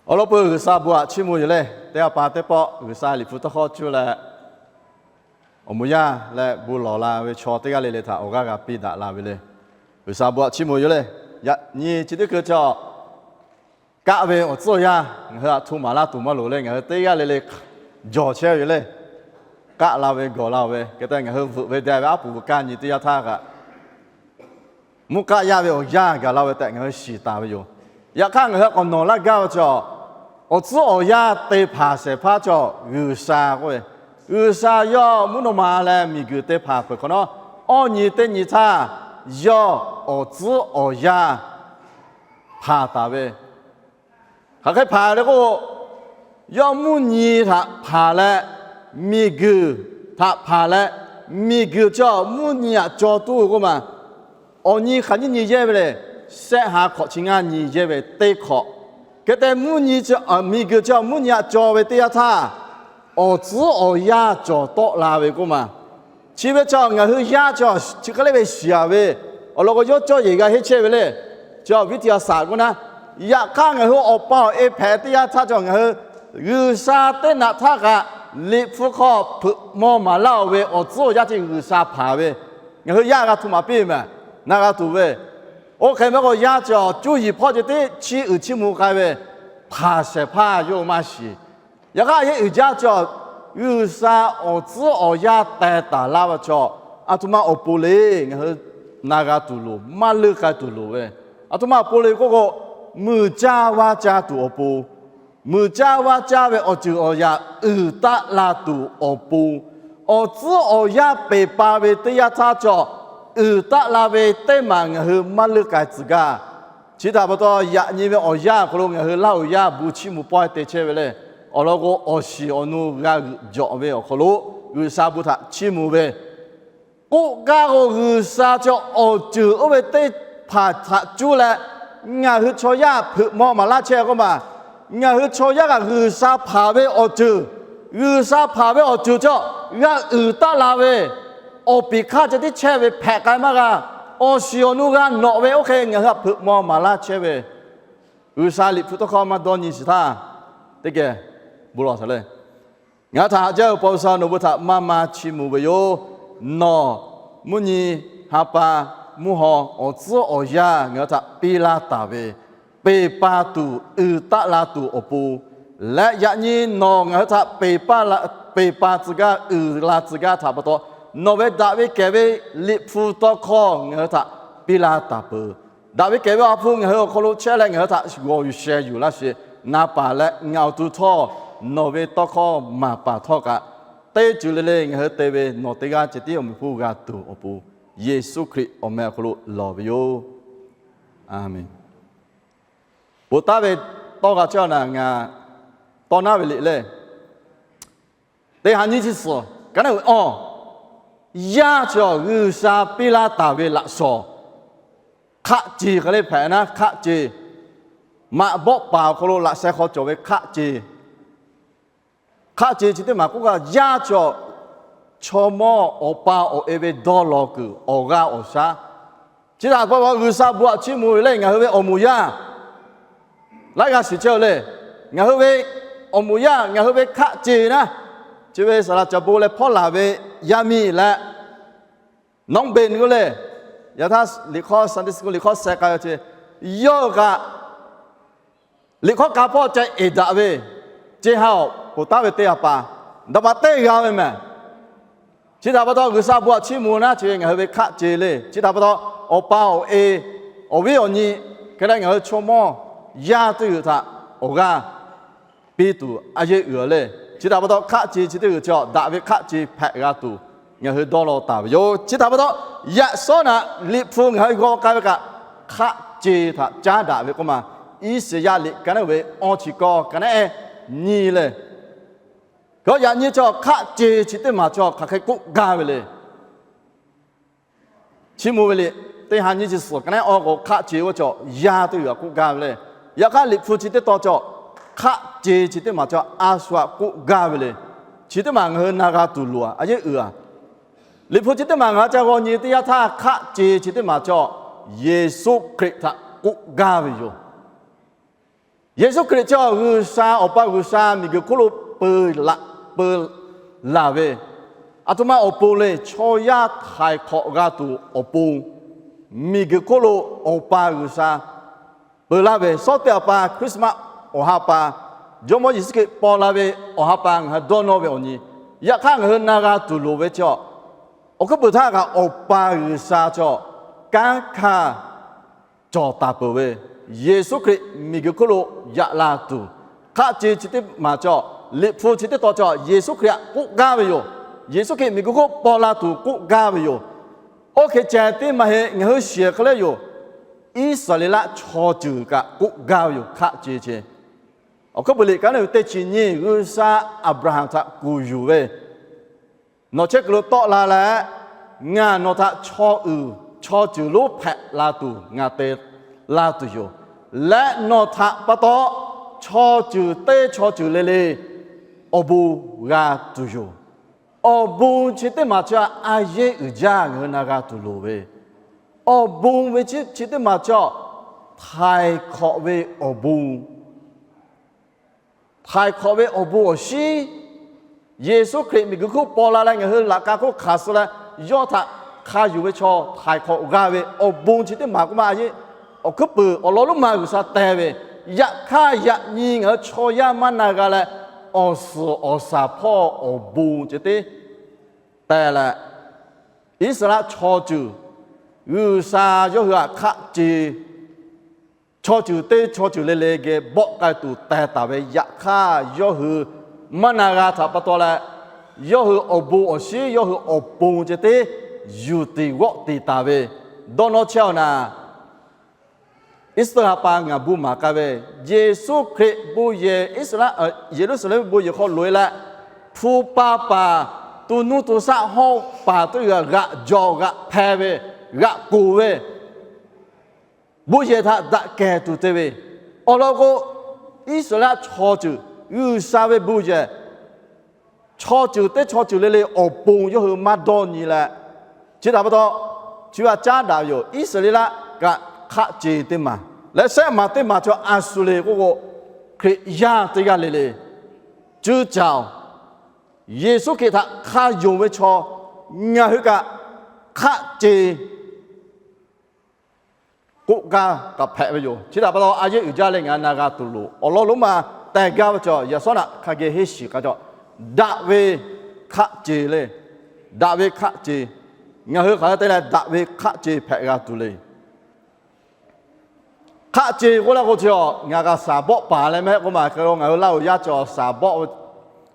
Awˬ lawn peuˬ, G'uiˬsha bon htaꞈ chiˇ mvuh yoˬ le. Teˇ g'aˇ pa teˇ pawˆ G'uiˬsha Liꞈ hpu tawˇ hkawˇ cuˇ leh awˬ moˍ yaˇ leh bon lawˬ la ve chaw teˇ g'aˇ le le htaꞈ awˬ g'aˇ g'a piˇ daꞈ la ve le. G'uiˬsha bon htaꞈ chiˇ mvuh yoˬ le. Yaꞈ nyi chi teˇ hkui chaw kaˆ ve awˬ tcuhˉ awˬ yanˇ ngaˬ hui htaꞈ hto maˍ laˇ tuˬ maˇ loˍ le. Ngaˬ hui teˇ g'aˇ le le jawˬ chehˇ ve yoˬ le. Kaˆ la ve gawˬ la-oˬ ve hk'e te ngaˬ hui veuꞈ ve deh ve aˉ poꞈ veuꞈ kaˇ nyi teˇ yanˇ htaˇ kaꞈ, mvuhˇ kaˆ yaˇ ve awˬ yanˇ gaˬ la ve tehꞈ ngaˬ hui shiˍ taˍ ve yoˬ. Yaꞈ hk'aˇ, ngaˬ hui k'awꞈ nawˬ laˇ gaˇ ve chaw, awˬ tcuhˉ awˬ yanˇ te hpanˍ shehˍ hpaˇ chaw G'uiˬsha k'oˆ ve, G'uiˬsha yawˇ mvuhˇ naw ma leh miˬguiˬ te hpanˍ peuˬ hk'awꞈ nawˉ, awˇ nyi teˇ nyi htaˇ yawˇ awˬ tcuhˉ awˬ yanˇ hpanˍ taˍ ve, hk'aˬ hk'e hpanˍ le k'o, yawˇ mvuhˇ nyi htaꞈ hpanˍ leh, miˬguiˬ htaꞈ hpanˍ leh, miˬguiˬ chaw mvuhˇ nyi htaꞈ caw tuˬ k'oˆ ma. Awˬ nyi hk'aˬ nyiˇ nyi yehˇ ve le. Shehˆ ha hk'awꞈ chi ngaˇ nyi yehˇ ve teˇ hk'awꞈ. Hk'e te mvuhˇ nyi, miˬguiˬ chaw mvuhˇ nyi htaꞈ caw ve teˇ yanˇ htaˇ, awˬ tcuhˉ awˬ yanˇ cawˬ tawˆ la ve k'oˆ ma. Chi ve chaw ngaˬ hui yaˇ chaw chi hk'e le ve shiˍ-a ve, awˬ lawn k'o yawˇ cawˇ yeˬ g'a heˆ chehˇ ve le. Chaw viˉ tiꞈ a shaꞈ k'oˆ naˉ, yaꞈ hk'aˇ ngaˬ hui awˬ pa awˬ e hpehꞈ teˇ yanˇ htaˇ chaw ngaˬ hui G'uiˬsha teˇ naꞈ htaˇ kaꞈ Liꞈ hpu hk'aw hpeuꞈ maw maˍ laˇ-oˬ ve awˬ tcuhˉ awˬ yanˇ chi G'uiˬsha hpanˍ ve, ngaˬ hui yaˇ g'a hto maˍ piˇ mehˍ, na g'a tuˬ ve. Oˇ hk'e mehˍ k'o, yaˇ chaw cuˇ yiˍ hpawˇ ceh tiˉ chi uiˍ chiˇ mvuh k'ai ve, hpanˍ shehˍ hpaˇ yawˇ maˇ shiˍ. Yaꞈ hk'aˇ, yehˇ uiˍ jaˇ chaw, G'uiˬsha awˬ tcuhˉ awˬ yanˇ teh taˍ laˇ ve chaw, a htoꞈ ma awˬ pon le, ngaˬ hui na g'a tuˬ loˍ, maˇ leuˆ k'ai tuˬ loˍ ve. A htoꞈ ma awˬ pon le k'oˆ k'o, muiˬ caˇ vaˇ caˇ tuˬ awˬ pon, muiˬ caˇ vaˇ caˇ ve awˬ ceuˬ awˬ yaꞈ uiˍ taˆ la tuˬ awˬ pon, awˬ tcuhˉ awˬ yanˇ peˬ pa ve teˇ yanˇ htaˇ chaw uiˍ taˆ la ve teˇ maˬ ngaˬ hui maˇ leuˆ k'ai tcuh gaˇ. Chi htaꞈ pa taw, yaꞈ nyi ve awˬ yanˇ awˬ hk'aw lo ngaˬ hui Laˇ huˍ yaˇ bon chiˇ mvuh pawehˇ te chehˇ ve le. Awˬ lawn k'o, awˬ shiˍ awˬ nu g'a g'euꞈ jawꞈ ve awˬ hk'aw lo G'uiˬsha bon htaꞈ chiˇ mvuh ve k'oˆ gaˇ k'o, G'uiˬsha chaw awˬ ceuˬ oˇ ve teˇ hpaˍ htaꞈ cuˇ leh ngaˬ hui chaw yaˇ hpeuꞈ maw maˍ laˇ chehˇ k'oˆ ma. Ngaˬ hui chaw yaˇ kaꞈ G'uiˬsha hpanˍ ve awˬ ceuˬ, G'uiˬsha hpanˍ ve awˬ ceuˬ chaw g'a uiˍ taˆ la ve, awˬ piˍ hk'aˇ ceh tiˉ chehˇ ve hpehꞈ k'ai maˇ g'a. Awˬ shiˍ awˬ nu g'a nawꞈ ve oˇ hk'e ngaˬ hui htaꞈ hpeuꞈ maw maˍ laˇ chehˇ ve, G'uiˬsha Liꞈ hpu tawˇ hkawˇ maˇ dawˇ nyi shiˍ htaˇ, teˇ geh bon lawˬ shaˍ le. Ngaˬ htaꞈ haꞈ jaˇ-oˬ, paw sha nawˬ hui htaꞈ maˇ maˇ chiˇ mvuh ve yoˬ. Nawˬ mvuhˇ nyi, ha pa, mvuhˇ haw, awˬ tcuhˉ awˬ yanˇ ngaˬ hui htaꞈ piˇ laˇ taˍ ve, peˬ pa tuˬ, uiˍ taˆ la tuˬ awˬ pon leh, yaꞈ nyi nawˬ ngaˬ hui htaꞈ peˬ pa tcuh gaˇ, uiˍ la tcuh gaˇ htaꞈ pa taw, nawˬ ve daꞈ ve kehˬ ve Liꞈ hpu tawˇ hkawˇ ngaˬ hui htaꞈ piˇ laˇ taˍ peuˬ. Daꞈ ve kehˬ ve awˬ ha hpu ngaˬ hui awˬ hk'aw lo chehˇ leh ngaˬ hui htaꞈ g'awˬ yuˬ sheh yuˬ laˇ sheˍ. Na paˍ leh ngaˬ awˬ to htawˇ nawˬ ve tawˇ hkawˇ maˍ paˍ htawˇ kaꞈ, teˇ ceuˬ le le ngaˬ hui te ve nawˬ teˇ g'aˇ ceh tiˉ awˬ meꞈ hpfuhˇ g'a tuˬ awˬ pon, Yeˍsuˆ Hkriꞈ awˬ meh awˬ hk'aw lo lawˬ ve yoˬ. A menˍ. Poˬ taˍ ve tawˇ g'a chehˇ na ngaˬ tawˇ naˉ ve liꞈ le. Teˇ ha nyiˇ chi suhˍ ka naˉ uiˍ awˬ, yaˇ chaw G'uiˬsha piˇ laˇ taˍ ve laꞈ shawˍ, hk'aˆ ce k'ai le hpehꞈ naˉ hk'aˆ ce, maꞈ bawˆ paˍ awˬ hk'aw lo laꞈ sheh hk'aw cawˬ ve hk'aˆ ce. Hk'aˆ ce chi teˇ maˬ k'oˆ kaꞈ, yaˇ chaw chaw mawˇ awˬ pa awˬ e ve dawˇ law kuiˬ awˬ g'aˇ awˬ shaˉ. Chi htaꞈ pa taw G'uiˬsha bon htaꞈ chiˇ mvuh ve le, ngaˬ hui ve awˬ moˍ yaˇ laiˉ g'aˇ shiˍ chehˇ-oˬ le. Ngaˬ hui ve awˬ moˍ yaˇ, ngaˬ hui ve hk'aˆ ce naˉ, chi ve saˍ laꞈ caˍ bon leh hpawˇ laˬ ve yaˇ miˇ leh, nawˉ benˇ g'uˇ le, yaꞈ htaˇ liꞈ hkawˇ Sunday school liꞈ hkawˇ sheh k'ai ve ce, yawˇ kaꞈ liꞈ hkawˇ ka hpawˇ ca eˬ daꞈ ve, ce ha awˬ poˬ taˍ ve teˇ g'aˇ pa, daꞈ pa teˇ g'aˇ ve mehˍ. Chi htaꞈ pa taw G'uiˬsha bon htaꞈ chiˇ mvuh naˉ, chi ve ngaˬ hui ve hk'aˆ ce le. Chi htaꞈ pa taw, awˬ pa awˬ e, awˬ viˉ awˬ nyi, hk'e leh ngaˬ hui chaw mawˇ yaˇ teˇ g'uiˬ htaꞈ awˬ g'aˇ piˇ tuˬ a yeˇ uiˍ le. Chi htaꞈ pa taw hk'aˆ ce chi teˇ g'uiˬ chi daꞈ ve hk'aˆ ce hpehꞈ g'a tuˬ ngaˬ hui dawˇ law taˍ ve yoˬ. Chi htaꞈ pa taw, yaꞈ shawˉ naꞈ Liꞈ hpu ngaˬ hui g'aw k'ai ve kaꞈ, hk'aˆ ce htaꞈ caˉ daꞈ ve k'oˆ ma. Iˉsaˍyaˆ liꞈ ka naˉ ve awˇ chi kawˇ ka naˉ ehˉ nyi le. Kawˇ yaꞈ nyi chaw hk'aˆ ce chi teˇ maˬ chaw hk'aˬ hk'e k'oˆ gaˇ ve le. Chiˇ mvuh ve liꞈ teˇ ha nyiˇ chi suhˍ ka naˉ awˇ k'o, hk'aˆ ce oˇ chaw yaˇ teˇ g'uiˬ htaꞈ k'oˆ gaˇ ve le. Yaꞈ hk'aˇ Liꞈ hpu chi teˇ taw chaw hk'aˆ ce chi teˇ maˬ chaw a shu htaꞈ k'oˆ gaˇ ve le. Chi teˇ maˬ ngaˬ hui na g'a tuˬ loˬ-a, a yeˇ uiˍ-a. Liꞈ hpu chi teˇ maˬ ngaˬ hui ca g'aw nyi teˇ yanˇ htaˇ, hk'aˆ ce chi teˇ maˬ chaw Yeˍsuˆ Hkriꞈ htaꞈ k'oˆ gaˇ ve yoˬ. Yeˍsuˆ Hkriꞈ chi G'uiˬsha, Awˬ pa G'uiˬsha miˬguiˬ hk'oˆ lo peu laꞈ peu laˬ ve, aˬ htoꞈ ma awˬ pon le, chaw yaˇ htaiˍ hk'awꞈ g'a tuˬ awˬ pon, miˬguiˬ hk'oˆ lo Awˬ pa G'uiˬsha peu laˇ ve, sawˉ teˇ aˬ pa Christmas awˬ ha pa, Jawˇmawˇ Yeˍsuˆ Hkriꞈ paw la ve awˬ ha pa ngaˬ hui dawˇ nawˇ ve awˬ nyi. Yaꞈ hk'aˇ ngaˬ hui na g'a tuˬ loˍ ve chi, awˬ hkuiˉ puiˍ htaˇ kaꞈ Awˬ pa G'uiˬsha chi kanˉ hkanˇ cawˬ taˍ peuˬ ve, Yeˍsuˆ Hkriꞈ miˬguiˬ hk'oˆ lo yaꞈ la tuˬ, hk'aˆ ce chi teˇ maˬ chi, Liꞈ hpu chi teˇ tawn chi Yeˍsuˆ Hkriꞈ htaꞈ k'oˆ gaˇ ve yoˬ. Yeˍsuˆ Hkriꞈ miˬguiˬ hk'oˆ paw la tuˬ k'oˆ gaˇ ve yoˬ. Oˇ hk'e ceh teˇ maˬ heˆ, ngaˬ hui shiˍ hk'e le yoˬ. Iˉsaˍreˍlaˆ chaw ceuˬ kaꞈ k'oˆ gaˇ ve yoˬ, hk'aˆ ce chi. Awˬ hkuiˉ puiˍ liꞈ ka naˉ ve teˇ chi nyiˇ, G'uiˬsha Aˍbraˍhanˍ htaꞈ kuˬ yuˬ ve, Nawˬ chehˇ kuiˬ lo tawˆ la leh, ngaˬ nawˬ htaꞈ chaw uiˍ chaw ceuˬ lonˉ hpehꞈ la tuˬ ngaˬ te la tuˬ yoˬ. Leh nawˬ htaꞈ pa taw, chaw ceuˬ teˇ chaw ceuˬ le le awˬ bon g'a tuˬ yoˬ. Awˬ bon chi teˇ maˬ chi a yehˉ uiˍ jaˇ ngaˬ hui na g'a tuˬ loˍ ve, awˬ bon ve chi teˇ maˬ chi htaiˍ hk'awꞈ ve awˬ bon. Htaiˍ hk'awꞈ ve awˬ bon awˬ shinˉ, Yeˍsuˆ Hkriꞈ miˬguiˬ hk'oˆ paw la leh ngaˬ hui laꞈ ka hk'oˆ hkanˍ suh leh, yawˇ htaꞈ hk'a yonˍ ve chaw htaiˍ hk'awꞈ g'a ve awˬ bon chi teˇ maˬ k'oˆ ma, a yehˉ awˬ hkuiˉ puiˍ awˬ lawn lonˉ ma G'uiˬsha teh ve, yaꞈ hk'aˇ yaꞈ nyi ngaˬ hui chaw yaˇ maˇ na g'a leh, awˬ suhˍ awˬ shaˍ hpawˇ awˬ bon ceh teˇ teh leh, Iˉsaˍreˍlaˆ chaw ceuˬ, G'uiˬsha yawˇ hui htaꞈ hk'aˆ ce, chaw ceuˬ teˇ chaw ceuˬ le le geh bawˆ k'ai tuˬ teh taˍ ve, yaꞈ hk'aˇ yawˇ hui maˇ na g'a htaꞈ pa taw leh, yawˇ hui awˬ bon awˬ shinˉ, yawˇ hui awˬ pon ceh teˇ yuˬ tiˍ g'awˆ tiˍ taˍ ve, dawˇ nawˇ chehˇ-aw naˍ, Iˉsaˍreˍlaˆ pa ngaˬ bon maˍ k'ai ve, Yeˍsuˆ Hkriꞈ bon yehˬ Iˉsaˍreˍlaˆ, Yeˍruˆsaˍlehnˍ ve bon yehˬ hk'aw loꞈ-e leh, hpu pa paˍ, to nuˇ to shaˆ hawˉ paˍ teˇ g'aˇ g'aꞈ jaw g'aꞈ hpeh ve, g'aꞈ k'oˍ ve, bon yehˬ htaꞈ daꞈ kehˬ tuˬ te ve, awˬ lawn k'o, Iˉsaˍreˍlaˆ chaw ceuˬ G'uiˬsha ve bon yehˬ chaw ceuˬ teˇ chaw ceuˬ le le awˬ pon yawˇ hui maˇ dawˇ nyi leh, chi htaꞈ pa taw, chi g'a caˉ daꞈ ve yoˬ. Iˉsaˍreˍlaˆ kaꞈ hk'aˆ ce teˇ maˬ leh shehˆ maˬ teˇ maˬ chaw a shu le k'oˆ k'o, Hkriꞈ yaˇ teˇ g'aˇ le le, cuˇ caˍ-oˬ, Yeˍsuˆ Hkriꞈ htaꞈ hk'a yonˍ ve chaw, ngaˬ hui kaꞈ hk'aˆ ce k'oˆ gaˇ kaꞈ hpehꞈ ve yoˬ. Chi htaꞈ pa taw a yehˉ uiˍ jaˇ leh ngaˬ na g'a tuˬ loˍ. Awˬ lawn lonˉ ma teh gaˇ ve chaw, yaꞈ shawˉ naꞈ hk'a geh henˇ shiˍ k'a chaw, daꞈ ve hk'aˆ ce le. Daꞈ ve hk'aˆ ce. Ngaˬ hui hk'aˬ hk'e te leh daꞈ ve hk'aˆ ce hpehꞈ g'a tuˬ le. Hk'aˆ ce k'oˆ leh k'o chi, ngaˬ kaꞈ shaˍ bawˆ paˍ leh mehˆ k'oˆ ma, hk'e lo ngaˬ hui Laˇ huˍ yaˇ chaw shaˍ bawˆ,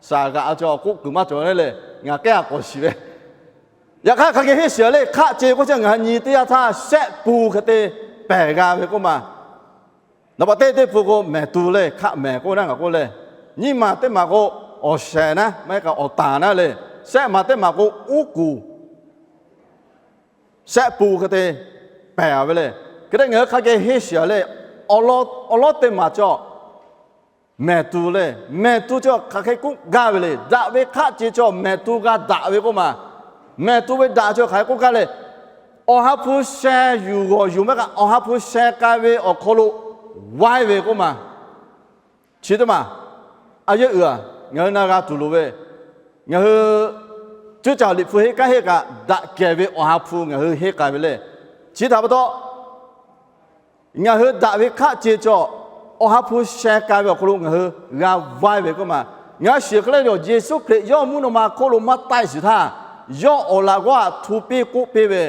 shaˍ g'aꞈ chaw k'oˆ kuiˬ maˇ cawˬ le le, ngaˬ kehˉ a k'awꞈ shiˍ ve. Yaꞈ hk'aˇ hk'a geh henˇ shiˍ le, hk'aˆ ce k'oˆ chi ngaˬ hui nyi teˇ yanˇ htaˇ shehˆ pun hk'e te pehˬ g'a ve k'oˆ ma. Naˍ baꞈ teˇ teˇ pun k'o mehˍ tu le, hk'aˆ mehˍ k'oˆ naˉ ngaˬ k'oˆ le. Nyiˇ maˬ teˇ maˬ k'o awˬ shehˍ naˉ maˇ heˆ kaꞈ awˬ taˍ naˉ le. Shehˆ maˬ teˇ maˬ k'o uˉ kuˬ shehˆ pun hk'e te pehˬ a ve le. Hk'e te ngaˬ hui hk'a geh henˇ shiˍ a le, awˬ lawn teˇ maˬ chaw mehˍ tu le. Mehˍ tu chaw hk'aˬ hk'e k'oˆ gaˇ ve le. Daꞈ ve hk'aˆ ce chaw mehˍ tu g'a daꞈ ve k'oˆ ma. Mehˍ tu ve daꞈ chaw hk'aˬ hk'e k'oˆ gaˇ le. Awˬ ha hpu sheh yuˬ g'awˬ yuˬ maˇ k'a, Awˬ ha hpu sheh k'ai ve awˬ hk'aw lo vaiˇ ve k'oˆ ma. Chi teˇ maˬ a yehˉ uiˍ a, ngaˬ hui na g'a tuˬ loˍ ve, ngaˬ hui cuˇ caˍ Liꞈ hpu henˇ kanˉ henˇ kaꞈ daꞈ kehˬ ve Awˬ ha hpu ngaˬ hui henˇ k'ai ve le. Chi htaꞈ pa taw, ngaˬ hui daꞈ ve hk'aˆ ce chaw Awˬ ha hpu sheh k'ai ve awˬ hk'aw lo ngaˬ hui g'a vaiˇ ve k'oˆ ma. Ngaˬ hui shiˍ hk'e le yoˬ, Yeˍsuˆ Hkriꞈ yawˇ mvuhˇ naw ma hk'oˆ lo maˇ taiˆ shiˍ htaˇ, yawˇ awˬ laꞈ g'awˇ htaꞈ htu piˇ k'oˆ piˇ ve,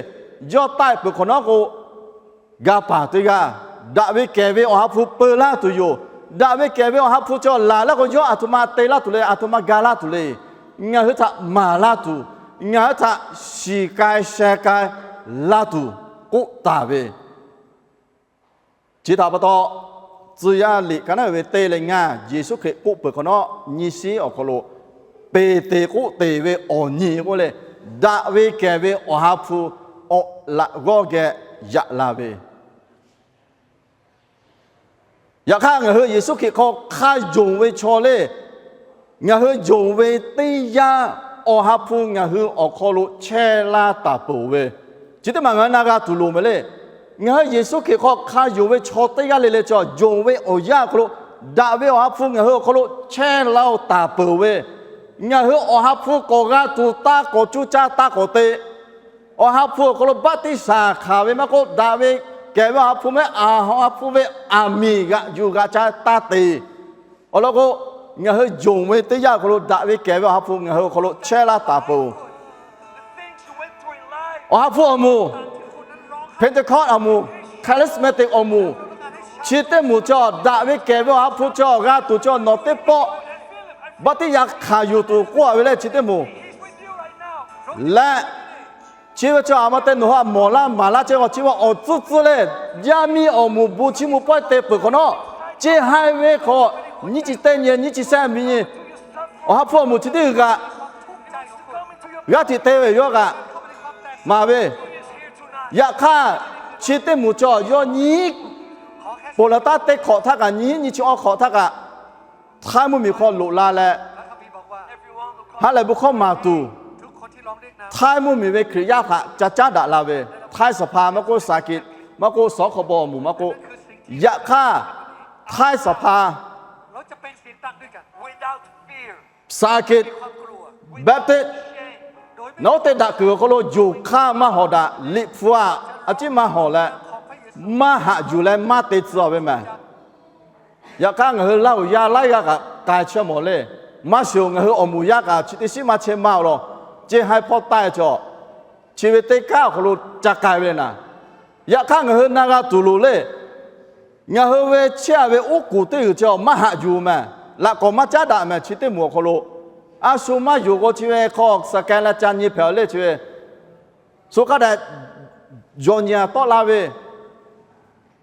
yawˇ taiˆ peuˬ hk'awꞈ nawˉ k'o, ga paˍ teˇ g'aˇ, daꞈ ve kehˬ ve Awˬ ha hpu peu laˇ tuˬ yoˬ. Daꞈ ve kehˬ ve Awˬ ha hpu chaw laˬ laˇ k'o, yawˇ aˬ htoꞈ ma te laˇ tuˬ le, aˬ htoꞈ ma ga laˇ tuˬ le. Ngaˬ hui htaꞈ maˍ laˇ tuˬ, ngaˬ hui htaꞈ shiˍ k'ai sheh k'ai laˇ tuˬ k'oˆ taˍ ve. Chi htaꞈ pa taw, tcuh yaˇ liꞈ ka naˉ ve teˇ leh ngaˇ, Yeˍsuˆ Hkriꞈ k'oˆ peuˬ hk'awꞈ nawˉ nyi shiˉ awˬ hk'aw lo, Peˍteˍkoˆteˍ ve awˬ nyi k'oˆ leh, daꞈ ve kehˬ ve Awˬ ha hpu awˬ laꞈ g'awˇ geh yaꞈ la ve. Yaꞈ hk'aˇ, ngaˬ hui Yeˍsuˆ Hkriꞈ hk'aw hk'a yonˍ ve chaw le, ngaˬ hui yonˍ ve teˇ yanˇ, Awˬ ha hpu ngaˬ hui awˬ hk'aw lo chehˇ laˇ taˍ peuˬ ve, chi teˇ maˬ ngaˬ hui na g'a tuˬ loˍ mehˍ le. Ngaˬ hui Yeˍsuˆ Hkriꞈ hk'aw hk'a yonˍ ve chaw teˇ g'aˇ le le chaw, yonˍ ve awˬ yanˇ awˬ hk'aw lo Daꞈ ve Awˬ ha hpu ngaˬ hui awˬ hk'aw lo chehˇ la-oˬ taˍ peuˬ ve, ngaˬ hui Awˬ ha hpu k'awꞈ g'a tuˬ taˇ k'awꞈ cuˇ caˇ taˇ k'awꞈ te, Awˬ ha hpu awˬ hk'aw lo baˆtiˆsaˬ hkanˍ ve maˇ k'oˆ, daꞈ ve kehˬ ve Awˬ ha hpu mehˆ a, Awˬ ha hpu ve aˬ miˍ g'aꞈ yuˬ g'aꞈ ca taˇ te. Awˬ lawn k'o, ngaˬ hui yonˍ ve teˇ yanˇ awˬ hk'aw lo daꞈ ve kehˬ ve Awˬ ha hpu ngaˬ hui awˬ hk'aw lo chehˇ laˇ taˍ peuˬ. Awˬ ha hpu awˬ moˍ, Pentecost awˬ moˍ, Charismatic awˬ moˍ, chi teˇ moˍ chi daꞈ ve kehˬ ve Awˬ ha hpu chi g'a tuˬ chi nawˬ teˇ pawˆ baˆtiˆ yaˇ hkanˍ yuˬ tuˬ k'oˆ a ve lehˬ chi teˇ moˍ leh, chi ve chi a ma te nawˬ hui a mawˬ laˇ maˍ laˇ chehˇ k'o, chi ve awˬ tcuhˉ tcuhˉ lehˬ, yaˇ miˇ awˬ moˍ bon chiˇ mvuh pawehˇ te peuˬ hk'awꞈ nawˉ, ceˇ haiˇ ve hk'awꞈ nyiˇ chi teˇ nyi nyiˇ chi sehˉ miˇ nyi Awˬ ha hpu awˬ moˍ chi teˇ g'aꞈ g'aˇ hteꞈ te ve yawˇ kaꞈ maˍ ve. Yaꞈ hk'aˇ, chi teˇ moˍ chi yawˇ nyiˇ ponˬ laˬ taˉ teˇ hk'awꞈ htaˇ kaꞈ, nyiˇ nyi chi awˬ hk'awꞈ htaˇ kaꞈ, htaiˇ mvuhˇ miˬ hk'aw loꞈ la leh, ha lehˬ bon hkawˇ maˍ tuˬ, htaiˇ mvuhˇ miˬ ve Hkriꞈ yaˇ htaꞈ ca caˉ daꞈ la ve, htaiˇ สภา maˇ k'oˆ สหกิจ maˇ k'oˆ สคบ awˬ moˍ maˇ k'oˆ, yaꞈ hk'aˇ htaiˇ สภา สหกิจ Baptist nawˉ teˇ daꞈ kuiˬ awˬ hk'aw lo yonˍ hk'aˇ maˇ hawˍ daꞈ, Liꞈ hpu aꞈ a ciˉ maˇ hawˍ leh, maˇ haꞈ yuˬ leh maˇ te tcuh a ve mehˍ. Yaꞈ hk'aˇ ngaˬ hui Laˇ huˍ yaˇ laiˉ g'aˇ kaꞈ k'ai chehˇ mawˬ le. Maˇ shiˍ-oˬ, ngaˬ hui awˬ moˍ yaˇ kaꞈ chi teˇ shiˉ maˇ chehˇ maˇ-oˬ law, ceˇ haiˇ hpawˇ taiˇ cawˬ, chi ve teˇ kanˉ awˬ hk'aw lo ca k'ai ve le naˍ. Yaꞈ hk'aˇ ngaˬ hui na g'a tuˬ loˍ le. Ngaˬ hui ve chehˇ a ve oˉ k'oˍ teˇ g'uiˬ chi maˇ haꞈ yuˬ mehˍ, laꞈ k'awꞈ maˇ caˉ daꞈ mehˍ. Chi teˇ moˍ awˬ hk'aw lo a shu maˇ yonˍ k'o, chi ve hk'aw สแกน la ca nyi hpehꞈ-oˬ le. Chi ve shu hk'a dehꞈ yawˬ nyi a tawˆ la ve,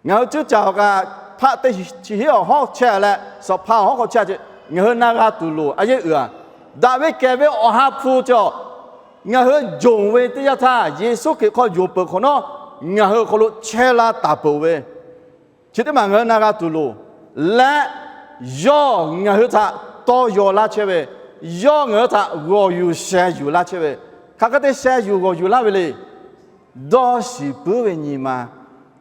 ngaˬ hui cuˉ caˬ awˬ kaꞈ hpaˆ teˇ chi hiˉ awˬ hawˉ chehˇ leh, สภา awˬ hawˉ hk'aw chehˇ a ce, ngaˬ hui na g'a tuˬ loˍ a yeˇ uiˍ a. Daꞈ ve kehˬ ve Awˬ ha hpu cawˬ, ngaˬ hui yonˍ ve teˇ yanˇ htaˇ, Yeˍsuˆ Hkriꞈ hk'aw yonˍ peuˬ hk'awꞈ nawˉ, ngaˬ hui awˬ hk'aw lo chehˇ laˇ taˍ peuˬ ve, chi teˇ maˬ ngaˬ hui na g'a tuˬ loˍ leh, yawˇ ngaˬ hui htaꞈ tawˇ yaw laˇ chehˇ ve, yawˇ ngaˬ hui htaꞈ g'awˬ yuˬ sheh yuˬ laˇ chehˇ ve, hk'aˬ hk'e te sheh yuˬ g'awˬ yuˬ laˇ ve le. Dawˇ shiˍ puiˉ ve nyi ma,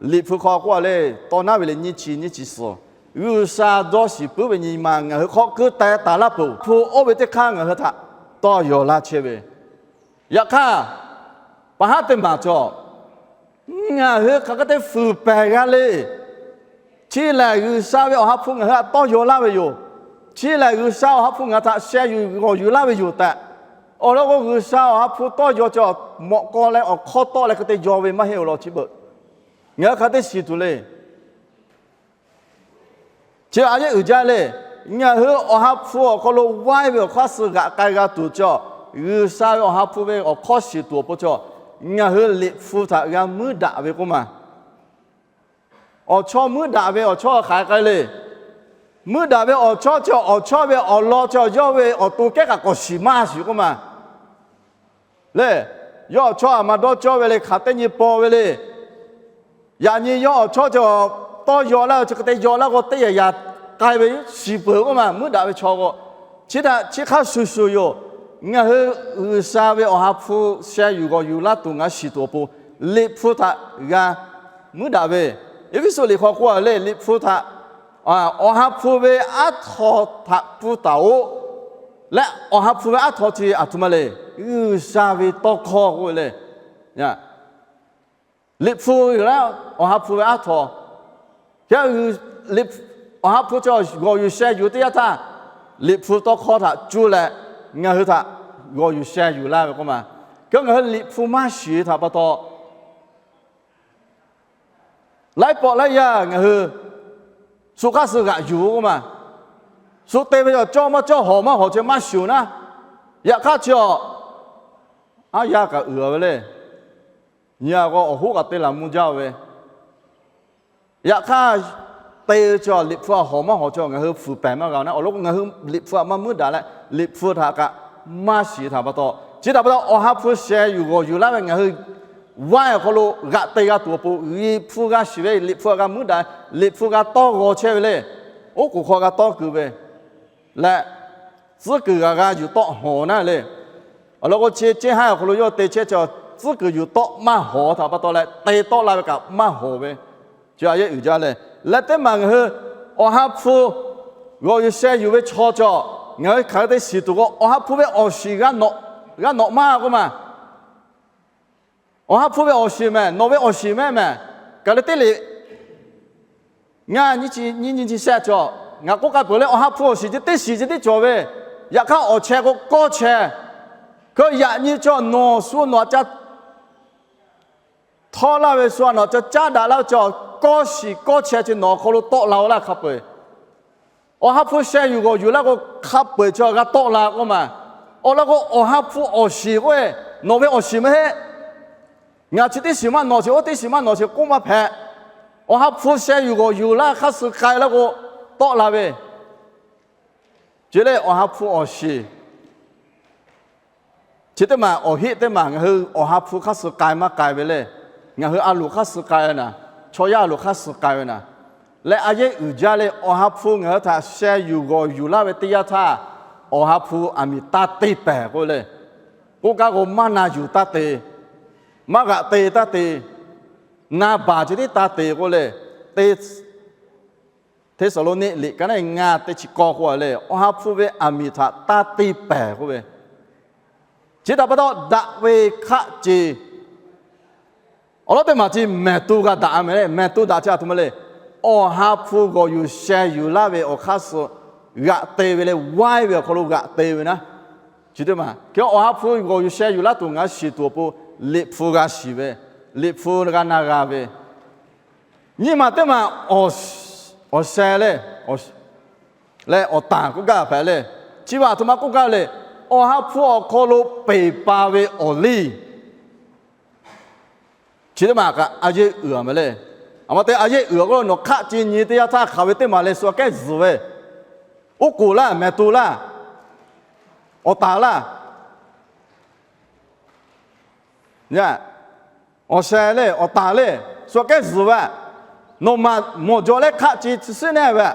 Liꞈ hpu hk'aw k'oˆ a le, tawˇ naˉ ve le nyiˇ chi nyiˇ chi suhˍ, G'uiˬsha dawˇ shiˍ puiˉ ve nyi ma ngaˬ hui hk'aw keu teh taˍ laˇ peuˬ. Hpu oˇ ve teˇ hk'aˇ ngaˬ hui htaꞈ tawˇ yaw laˇ chehˇ ve, yaꞈ hk'aˇ, pa haˉ teˇ maˬ cawˬ, ngaˬ hui hk'aˬ hk'e te fuiˍ pehˍ g'a le. Chi lehˬ, G'uiˬsha ve Awˬ ha hpu ngaˬ hui htaꞈ tawˇ yaw laˇ ve yoˬ. Chi lehˬ, G'uiˬsha Awˬ ha hpu ngaˬ hui htaꞈ sheh yuˬ g'awˬ yuˬ laˇ ve yoˬ tehꞈ, awˬ lawn k'o, G'uiˬsha Awˬ ha hpu tawˇ yaw cawˬ, mawꞈ k'aw leh awˬ hkawˇ tawˆ leh hk'e te yaw ve maˇ heˆ-oˬ law chi beuꞈ. Ngaˬ hui hk'aˬ hk'e te shiˍ tuˬ le. Chi a yeˇ uiˍ jaˇ le. Ngaˬ hui Awˬ ha hpu awˬ hk'aw lo vaiˇ ve awˬ hk'aˇ suh g'aꞈ k'ai g'a tuˬ cawˬ, G'uiˬsha ve Awˬ ha hpu ve awˬ hkawˇ shiˍ tuˬ awˬ pon cawˬ, ngaˬ hui Liꞈ hpu htaꞈ g'a muiˉ daꞈ ve k'oˆ ma. Awˬ chawˇ muiˉ daꞈ ve awˬ chawˇ hk'aˬ hk'e k'ai le. Muiˉ daꞈ ve awˬ chawˇ chi awˬ chawˇ ve awˬ lawn chi yawˇ ve awˬ to kehˉ kaꞈ k'awꞈ shiˍ maˇ shiˍ k'oˆ ma. Le, yawˇ awˬ chawˇ a ma dawˇ cawˇ ve le, hk'aˬ teˇ nyi paw ve le. Yaꞈ nyi yawˇ awˬ chawˇ cawˬ tawˇ yaw laˇ ve chi hk'e te yaw laˇ k'o, teˇ yaꞈ yaꞈ k'ai ve shiˍ peuˬ k'oˆ ma, muiˉ daꞈ ve chaw k'o. Chi htaꞈ chi hk'aˇ shuˍ shuˍ yoˬ. Ngaˬ hui G'uiˬsha ve Awˬ ha hpu sheh yuˬ g'awˬ yuˬ laˇ tuˬ ngaˬ hui shiˍ tuˬ awˬ pon, Liꞈ hpu htaꞈ g'a muiˉ daꞈ ve, Eˇfeˇsuꞈ liꞈ hk'aw k'oˆ a le, Liꞈ hpu htaꞈ, Awˬ ha hpu ve aˉ htaw htaꞈ pfuhˇ taˍ-oꞈ. Leh Awˬ ha hpu ve aˉ htaw chi aˬ htoꞈ ma le, G'uiˬsha ve tawˇ hkawˇ k'oˆ ve le. Liꞈ hpu yoˬ laˇ, Awˬ ha hpu ve aˉ htaw. Awˬ ha hpu chi g'awˬ yuˬ sheh yuˬ teˇ yanˇ htaˇ, Liꞈ hpu tawˇ hkawˇ htaꞈ cuˇ leh ngaˬ hui htaꞈ g'awˬ yuˬ sheh yuˬ laˇ ve k'oˆ ma. Hk'e ngaˬ hui Liꞈ hpu maˇ shiˍ htaꞈ pa taw, laiˉ pawˆ laiˉ yaˇ ngaˬ hui shu hk'aˇ suh g'aꞈ yuˬ k'oˆ ma. Shu te ve cawˬ cawˇ maˇ cawˇ hawˍ maˇ hawˍ chi maˇ shiˍ-oˬ naˉ. Yaꞈ hk'aˇ chi awˬ, aˉ yaˇ kaꞈ uiˍ ve le. Nyi a k'o awˬ hoˉ kaꞈ te laˬ mvuh jaˇ ve. Yaꞈ hk'aˇ, te ve chi Liꞈ hpu htaꞈ hawˍ maˇ hawˍ chi ngaˬ hui fuiˍ pehˍ maˇ g'a naˉ. Awˬ lawn k'o, ngaˬ hui Liꞈ hpu htaꞈ maˇ muiˉ daꞈ leh, Liꞈ hpu htaꞈ kaꞈ maˇ shiˍ htaꞈ pa taw, chi htaꞈ pa taw Awˬ ha hpu sheh yuˬ g'awˬ yuˬ laˇ ve ngaˬ hui vaiˇ awˬ hk'aw lo g'aꞈ te g'a tuˬ awˬ pon, Liꞈ hpu g'a shiˍ ve, Liꞈ hpu g'a muiˉ daꞈ, Liꞈ hpu g'a tawˇ g'aw chehˇ ve le. Oˉ k'oˍ hk'aw g'a tawˇ kuiˬ ve leh, tcuhˉ kuiˬ g'a g'a yuˬ tawˆ hawˍ naˉ le. Awˬ lawn k'o, chi ceˇ haiˉ awˬ hk'aw lo yawˇ te chehˇ chi, tcuhˉ kuiˬ yuˬ tawˆ maˇ hawˍ htaꞈ pa taw leh, te tawˆ la ve kaꞈ maˇ hawˍ ve, chi a yeˇ uiˍ jaˇ le. Leh teˇ maˬ ngaˬ hui Awˬ ha hpu G'awˬ yuˬ sheh yuˬ ve chaw cawˬ, ngaˬ hui hk'aˬ hk'e te shiˍ tuˬ k'o, Awˬ ha hpu ve awˬ shiˍ g'a nawꞈ maˇ k'oˆ ma. Awˬ ha hpu ve awˬ shiˍ mehˬ, nawˬ ve awˬ shiˍ mehˬ mehˬ, Gaˍlaˍtiˆ liꞈ ngaˇ nyi nyi nyi chi shehˆ cawˬ. Ngaˬ k'oˆ k'ai peuˬ leh, Awˬ ha hpu awˬ shiˍ ceh teˇ shiˍ ceh tiˉ cawˬ ve, yaꞈ hk'aˇ awˬ chehˇ k'o kawˇ chehˇ. Hk'e yaꞈ nyi cawˬ, nawˬ shu nawˬ ca htawˇ laˇ ve shu a nawˬ ca caˉ daꞈ laˇ ve cawˬ, kawˇ shiˍ kawˇ chehˇ ceh nawˬ awˬ hk'aw lo tawˆ la-o laˇ hk'a peu-eˬ. Awˬ ha hpu sheh yuˬ g'awˬ yuˬ laˇ k'o, hk'a peu-eˬ cawˬ g'a tawˆ la k'oˆ ma. Awˬ lawn k'o, Awˬ ha hpu awˬ shiˍ k'oˆ-e, nawˬ ve awˬ shiˍ maˇ heˆ. Ngaˬ chi teˇ shiˍ maˇ nawˬ chi, oˇ teˇ shiˍ maˇ nawˬ chi k'oˆ maˇ hpehꞈ. Awˬ ha hpu sheh yuˬ g'awˬ yuˬ laˇ hk'aˇ suh k'ai laˇ k'o, tawˆ la ve. Chi lehˬ, Awˬ ha hpu awˬ shiˍ chi teˇ maˬ awˬ heˆ teˇ maˬ ngaˬ hui Awˬ ha hpu hk'aˇ suh k'ai maˇ k'ai ve le. Ngaˬ hui a loˍ hk'aˇ suh k'ai ve naˍ, chaw yaˇ a loˍ hk'aˇ suh k'ai ve naˍ, leh a yehˉ uiˍ jaˇ leh Awˬ ha hpu ngaˬ hui htaꞈ sheh yuˬ g'awˬ yuˬ laˇ ve teˇ yanˇ htaˇ, Awˬ ha hpu aˬ miˍ taˇ te pehˍ k'oˆ le. K'oˆ gaˇ k'o, maˇ na yuˬ taˇ te, maˇ g'aꞈ te taˇ te, na baˬ ceh tiˉ taˇ te k'oˆ le. Te Hteˇsaˍlawˇniˆ liꞈ ka neˉ ngaˇ teˇ chi kawˇ k'oˆ a le, Awˬ ha hpu ve aˬ miˍ htaꞈ taˇ te pehˍ k'oˆ ve, chi htaꞈ pa taw daꞈ ve hk'aˆ ce. Awˬ lawn teˇ maˬ chi mehˍ to g'a daꞈ a mehˍ le. Mehˍ to daꞈ chi a htoꞈ ma le. Awˬ ha hpu g'awˬ yuˬ sheh yuˬ laˇ ve awˬ hk'aˇ suh g'aꞈ te ve le, waiˇ ve awˬ hk'aw lo g'aꞈ te ve naˉ. Chi teˇ maˬ hk'e Awˬ ha hpu g'awˬ yuˬ sheh yuˬ laˇ tuˬ ngaˬ hui shiˍ tuˬ awˬ pon, Liꞈ hpu g'a shiˍ ve, Liꞈ hpu g'a na g'a ve, nyi maˬ teˇ maˬ awˬ sheh le, leh awˬ tanˬ k'oˆ gaˇ hpehꞈ le. Chi ve a htoꞈ ma k'oˆ gaˇ le. Awˬ ha hpu awˬ hk'aw lo peˬ pa ve awˬ liˇ chi teˇ maˬ kaꞈ a yehˉ uiˍ a mehˍ le. A ma te a yehˉ uiˍ a k'o, nawˬ hk'aˆ ce nyi teˇ yanˇ htaˇ hk'aˬ ve teˇ maˬ leh shu aꞈ kehˉ zuhˬ ve, oˉ k'oˍ laˇ, mehˍ to laˇ, awˬ tanˬ laˇ, awˬ sheh le, awˬ tanˬ le, shu aꞈ kehˉ zuhˬ ve, nawˬ maˬ mawˬ jaw leh hk'aˆ ce chi suhˉ neˉ ve,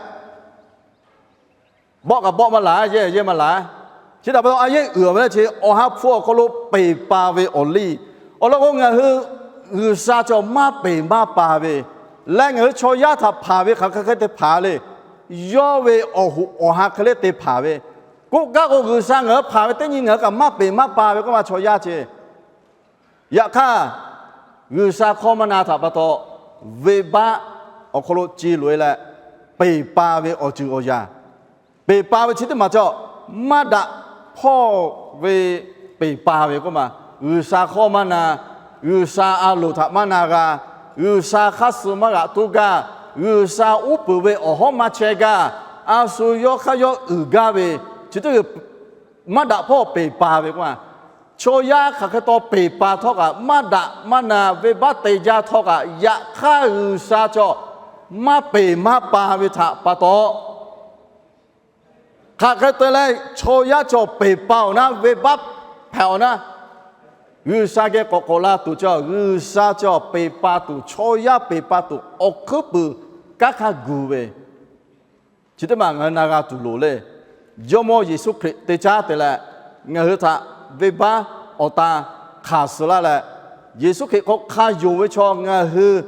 bawˆ kaꞈ bawˆ maˇ laˬ, yehˇ yehˇ maˇ laˬ. Chi htaꞈ pa taw a yehˉ uiˍ a ve le. Chi Awˬ ha hpu awˬ hk'aw lo peˬ pa ve awˬ liˇ. Awˬ lawn k'o, ngaˬ hui G'uiˬsha cawˬ maˇ peˬ maˇ pa ve leh, ngaˬ hui chaw yaˇ htaꞈ hpanˍ ve hk'aˬ hk'e hk'e te hpanˍ le. Yawˇ ve awˬ hoꞈ awˬ ha hk'e le te hpanˍ ve. K'oˆ gaˇ k'o, G'uiˬsha ngaˬ hui hpanˍ ve teˇ nyi ngaˬ hui kaꞈ maˇ peˬ maˇ pa ve k'oˆ ma, chaw yaˇ ce. Yaꞈ hk'aˇ, G'uiˬsha hkawˇ maˇ na htaꞈ pa taw, venˇbaˆ awˬ hk'aw lo ce loꞈ-e leh, peˬ pa ve awˬ ceuˬ awˬ yanˇ, peˬ pa ve chi teˇ maˬ cawˬ, maˇ daꞈ hpawˇ ve peˬ pa ve k'oˆ ma. G'uiˬsha hkawˇ maˇ na, G'uiˬsha a loˍ htaꞈ maˇ na g'a, G'uiˬsha hk'aˇ suh maˇ g'aꞈ toˇ gaˇ, G'uiˬsha uˉ peunˍ ve awˬ hawˉ maˇ chehˇ gaˇ, a shu yawˇ hk'aˇ yawˇ uiˍ gaˇ ve, chi teˇ maˇ daꞈ hpawˇ peˬ pa ve k'oˆ ma. Chaw yaˇ hk'aˬ hk'e taw peˬ pa htawˇ kaꞈ, maˇ daꞈ maˇ na venˇbaˆ te jaˇ htawˇ kaꞈ, yaꞈ hk'aˇ G'uiˬsha cawˬ maˇ peˬ maˇ pa ve htaꞈ pa taw, hk'aˬ hk'e te leh chaw yaˇ cawˬ peˬ pa awˬ naˉ, venˇbaˆ hpehꞈ awˬ naˉ, G'uiˬsha geh k'awꞈ k'awꞈ la tuˬ cawˬ, G'uiˬsha cawˬ peˬ pa tuˬ, chaw yaˇ peˬ pa tuˬ awˬ hkuiˉ puiˍ kanˉ hk'aˇ gu ve, chi teˇ maˬ ngaˬ hui na g'a tuˬ loˍ le. Jawˇmawˇ Yeˍsuˆ Hkriꞈ te caˉ te leh, ngaˬ hui htaꞈ venˇbaˆ awˬ tan hk'aˬ suh laˇ leh, Yeˍsuˆ Hkriꞈ hk'aw hk'a yonˍ ve chaw ngaˬ hui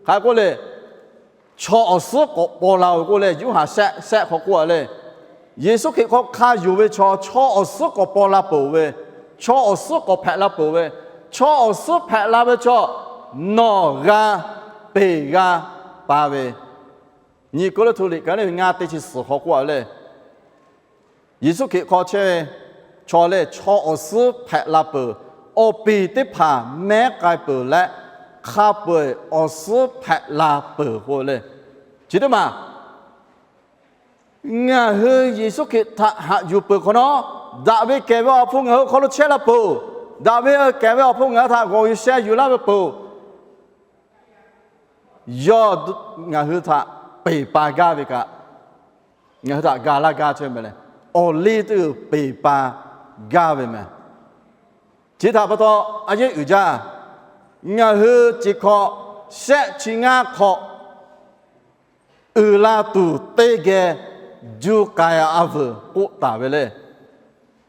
hk'a k'oˆ le, chaw awˬ suhˉ k'awꞈ paw la-oˬ k'oˆ leh, Yoˇhanˬ shehˆ shehˆ hk'aw k'oˆ a le. Yeˍsuˆ Hkriꞈ hk'aw hk'a yonˍ ve chaw, chaw awˬ suhˉ k'awꞈ paw la peuˬ ve, chaw awˬ suhˉ k'awꞈ hpehꞈ la peuˬ ve, chaw awˬ suhˉ hpehꞈ la ve chaw, nawˬ g'a peˬ g'a pa ve, nyi Kawˇrenˍhtuˆ liꞈ ka neˉ ngaˇ teˇ chi suhˍ hk'aw k'oˆ a le. Yeˍsuˆ Hkriꞈ hk'aw chehˇ ve chaw lehˬ, chaw awˬ suhˉ hpehꞈ la peuˬ, awˬ piˍ teˇ hpaˍ mehˉ k'ai peuˬ leh, hk'a peu-eˬ awˬ suhˉ hpehꞈ la peuˬ k'oˆ le. Chi teˇ maˬ ngaˬ hui Yeˍsuˆ Hkriꞈ htaꞈ haꞈ yuˬ peuˬ hk'awꞈ nawˉ, daꞈ ve kehˬ ve Awˬ ha hpu ngaˬ hui hk'aw lo chehˇ la peuˬ. Daꞈ ve kehˬ ve Awˬ ha hpu ngaˬ hui htaꞈ g'awˬ yuˬ sheh yuˬ laˇ ve peuˬ. Yawˇ ngaˬ hui htaꞈ peˬ pa gaˇ ve kaꞈ, ngaˬ hui htaꞈ ga laˇ gaˇ chehˇ mehˍ leh, awˬ liˇ teˇ g'uiˬ peˬ pa gaˇ ve mehˍ. Chi htaꞈ pa taw, a yehˉ uiˍ jaˇ. Ngaˬ hui chi hk'aw shehˆ chi ngaˇ hk'aw uiˍ la tuˬ teˇ geh juˇ k'ai a veuˬ k'oˆ taˍ ve le.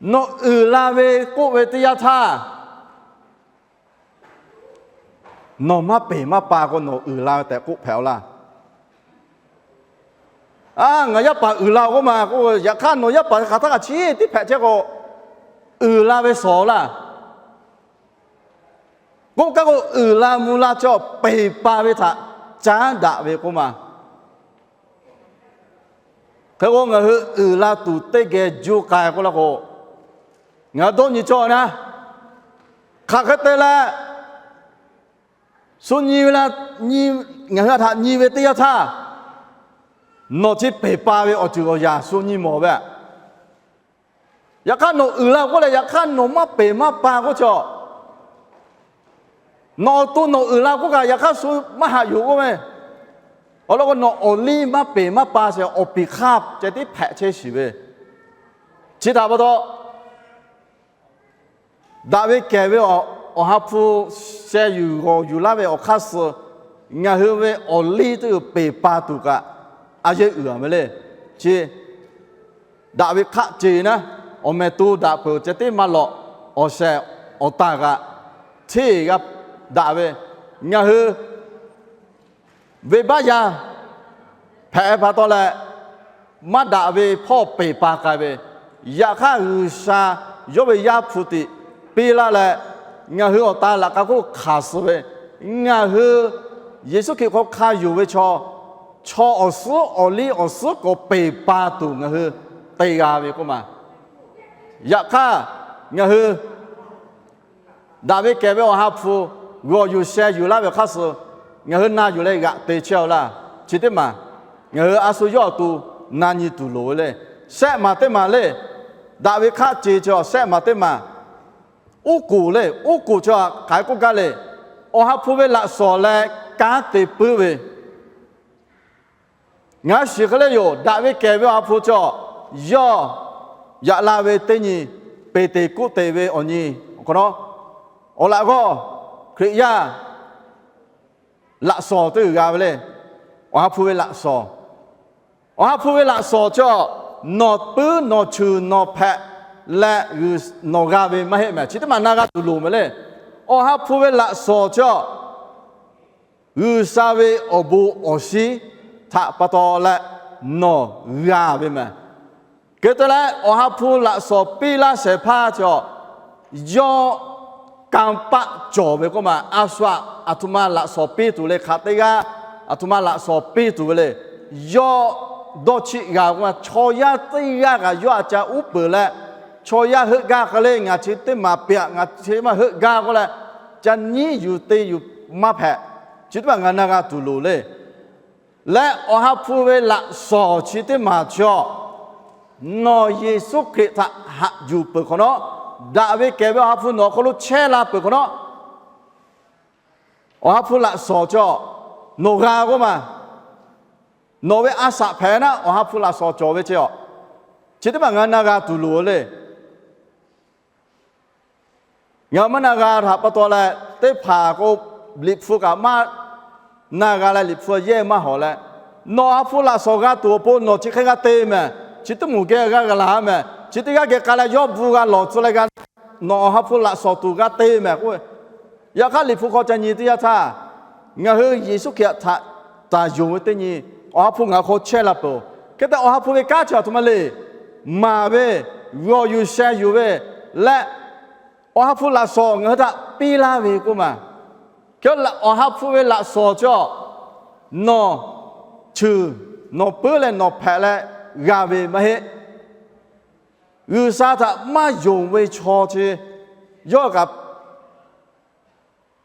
Nawˬ uiˍ la ve k'oˆ ve teˇ yanˇ htaˇ, nawˬ maˇ peˬ maˇ pa k'o nawˬ uiˍ la ve tehꞈ k'oˆ hpehꞈ-aw laˇ. A, ngaˬ yaˇ paˍ uiˍ la k'oˆ ma k'o, yaꞈ hk'aˇ nawˬ yaˇ paˍ hk'aˬ htaˇ kaꞈ chi teˇ hpehꞈ chehˇ k'o, uiˍ la ve shawˍ laˇ. K'oˆ kaˇ k'o, uiˍ la mvuh la chaw peˬ pa ve htaꞈ caˉ daꞈ ve k'oˆ ma. Hk'e k'o, ngaˬ hui uiˍ la tuˬ teˇ geh juˇ k'ai k'oˆ laˇ k'o, ngaˬ hui dawˇ nyi cawˇ naˉ, hk'aˬ hk'e te leh, shu nyi ve la, ngaˬ hui a htaꞈ nyi ve teˇ yanˇ htaˇ, nawˬ chi peˬ pa ve awˬ ceuˬ awˬ yaˍ shu nyi mawˬ ve. Yaꞈ hk'aˇ nawˬ uiˍ la k'oˆ leh, yaꞈ hk'aˇ nawˬ maˇ peˬ maˇ pa k'oˆ chaw, nawˬ awˬ to nawˬ uiˍ la k'oˆ kaꞈ, yaꞈ hk'aˇ shu maˇ haꞈ yuˬ k'oˆ ve. Awˬ lawn k'o, nawˬ awˬ liˇ maˇ peˬ maˇ pa sheˍ, awˬ piˍ hk'aˇ ceh tiˉ hpehꞈ chehˇ shiˍ ve. Chi htaꞈ pa taw, daꞈ ve kehˬ ve Awˬ ha hpu sheh yuˬ g'awˬ yuˬ laˇ ve awˬ hk'aˇ suh, ngaˬ hui ve awˬ liˇ teˇ uiˍ peˬ pa tuˬ kaꞈ, a yeˇ uiˍ a ve le. Chi daꞈ ve hk'aˆ ce naˉ, awˬ mehˍ to daꞈ peuˬ ceh tiˉ maˇ lawꞈ, awˬ shehˍ awˬ taˍ kaꞈ hteˇ g'a daꞈ ve, ngaˬ hui venˇbaˆ yaˇ hpehꞈ ve pa taw leh, maˇ daꞈ ve hpawˇ peˬ pa k'ai ve, yaꞈ hk'aˇ G'uiˬsha yawˇ ve Yaˇ hpu tiꞈ piˇ laˇ leh, ngaˬ hui awˬ ta laꞈ ka hk'oˆ hk'aˬ suh ve, ngaˬ hui Yeˍsuˆ Hkriꞈ hk'aw hk'a yonˍ ve chaw, chaw awˬ suhˉ awˬ liˇ awˬ suhˉ k'awꞈ peˬ pa tuˬ ngaˬ hui te g'a ve k'oˆ ma. Yaꞈ hk'aˇ, ngaˬ hui daꞈ ve kehˬ ve Awˬ ha hpu g'awˬ yuˬ sheh yuˬ laˇ ve hk'aˇ suh, ngaˬ hui na yuˬ leh g'aꞈ te chehˇ-aw laˇ. Chi teˇ maˬ ngaˬ hui a shu yawˇ awˬ to na nyi tuˬ loˍ ve le. Shehˆ maˬ teˇ maˬ le, daꞈ ve hk'aˆ ce chaw shehˆ maˬ teˇ maˬ, uˉ k'oˍ le. Uˉ k'oˍ chaw hk'aˬ hk'e k'oˆ gaˇ le. Awˬ ha hpu ve laꞈ shawnˍ leh kanˉ te puiˉ ve, ngaˬ shiˍ hk'e le yoˬ. Daꞈ ve kehˬ ve Awˬ ha hpu chaw yawˇ yaꞈ la ve teˇ nyi, Peˍteˍkoˆteˍ ve awˬ nyi awˬ hk'awꞈ nawˉ, awˬ laꞈ g'awˇ Hkriꞈ yaˇ laꞈ shawnˍ teˇ g'uiˬ g'a ve le. Awˬ ha hpu ve laꞈ shawnˍ, Awˬ ha hpu ve laꞈ shawnˍ chaw, nawˬ puiˉ nawˬ chuˬ nawˬ hpehꞈ leh nawˬ g'a ve maˇ heˆ mehˍ. Chi teˇ maˬ na g'a tuˬ loˍ mehˍ le. Awˬ ha hpu ve laꞈ shawnˍ chaw, G'uiˬsha ve awˬ bon awˬ shinˉ htaꞈ pa taw leh nawˬ g'a ve mehˍ. Hk'e te leh, Awˬ ha hpu laꞈ shawnˍ piˇ laˇ shehˍ hpaˇ chaw, yawˇ kanˇ paˆ cawˬ ve k'oˆ ma. A shu aꞈ aˬ htoꞈ ma laꞈ shawnˍ piˇ tuˬ le hk'aˬ teˇ g'aˇ, aˬ htoꞈ ma laꞈ shawnˍ piˇ tuˬ ve le. Yawˇ dawˇ chiˆ g'a k'oˆ ma. Chaw yaˇ teˇ g'aˇ kaꞈ yawˇ a ca uˉ peunˍ leh, chaw yaˇ heuˆ gaˇ hk'e le, ngaˬ chi teˇ maˬ piˇ-aꞈ, ngaˬ chi maˇ heuˆ gaˇ k'oˆ leh, ca nyiˉ yuˬ te yuˬ maˇ hpehꞈ. Chi teˇ maˬ ngaˬ na g'a tuˬ loˍ le. Leh Awˬ ha hpu ve laꞈ shawnˍ chi teˇ maˬ chaw, nawˬ Yeˍsuˆ Hkriꞈ htaꞈ haꞈ yuˬ peuˬ hk'awꞈ nawˉ, daꞈ ve kehˬ ve Awˬ ha hpu nawˬ awˬ hk'aw lo chehˇ la peuˬ hk'awꞈ nawˉ, Awˬ ha hpu laꞈ shawnˍ chaw nawˬ g'a k'oˆ ma. Nawˬ ve a shaꞈ hpehꞈ naˉ Awˬ ha hpu laꞈ shawnˍ cawˬ ve chi-a. Chi teˇ maˬ ngaˬ na g'a tuˬ loˍ le. Ngaˬ maˇ na g'a htaꞈ pa taw leh, teˇ hpaˍ k'o, Liꞈ hpu kaꞈ maˇ na g'a leh, Liꞈ hpu yehˇ maˇ hawˍ leh, nawˬ Awˬ ha hpu laꞈ shawnˍ g'a tuˬ awˬ pon nawˬ chi hk'e g'a te mehˍ. Chi teˇ moˍ geh g'a g'a laˬ mehˍ. Chi teˇ g'aˇ geh k'ai leh yawˇ bvuhꞈ g'a lawˬ tcuh leh g'a, nawˬ Awˬ ha hpu laꞈ shawnˍ tuˬ g'a te mehˍ k'oˆ ve. Yaꞈ hk'aˇ Liꞈ hpu hk'aw ca nyi teˇ yanˇ htaˇ, ngaˬ hui Yeˍsuˆ Hkriꞈ htaꞈ taˍ yonˍ ve teˇ nyi, Awˬ ha hpu ngaˬ hui hk'aw chehˇ la peuˬ. Hk'e te Awˬ ha hpu ve kanˉ chi aˬ htoꞈ ma le, maˍ ve, g'awˬ yuˬ sheh yuˬ ve, leh Awˬ ha hpu laꞈ shawnˍ ngaˬ hui htaꞈ piˇ laˇ ve k'oˆ ma. Hk'e Awˬ ha hpu ve laꞈ shawnˍ chaw, nawˬ chuˬ, nawˬ puiˉ leh nawˬ hpehꞈ leh g'a ve maˇ heˆ. G'uiˬsha htaꞈ maˇ yonˍ ve chaw chi, yawˇ kaꞈ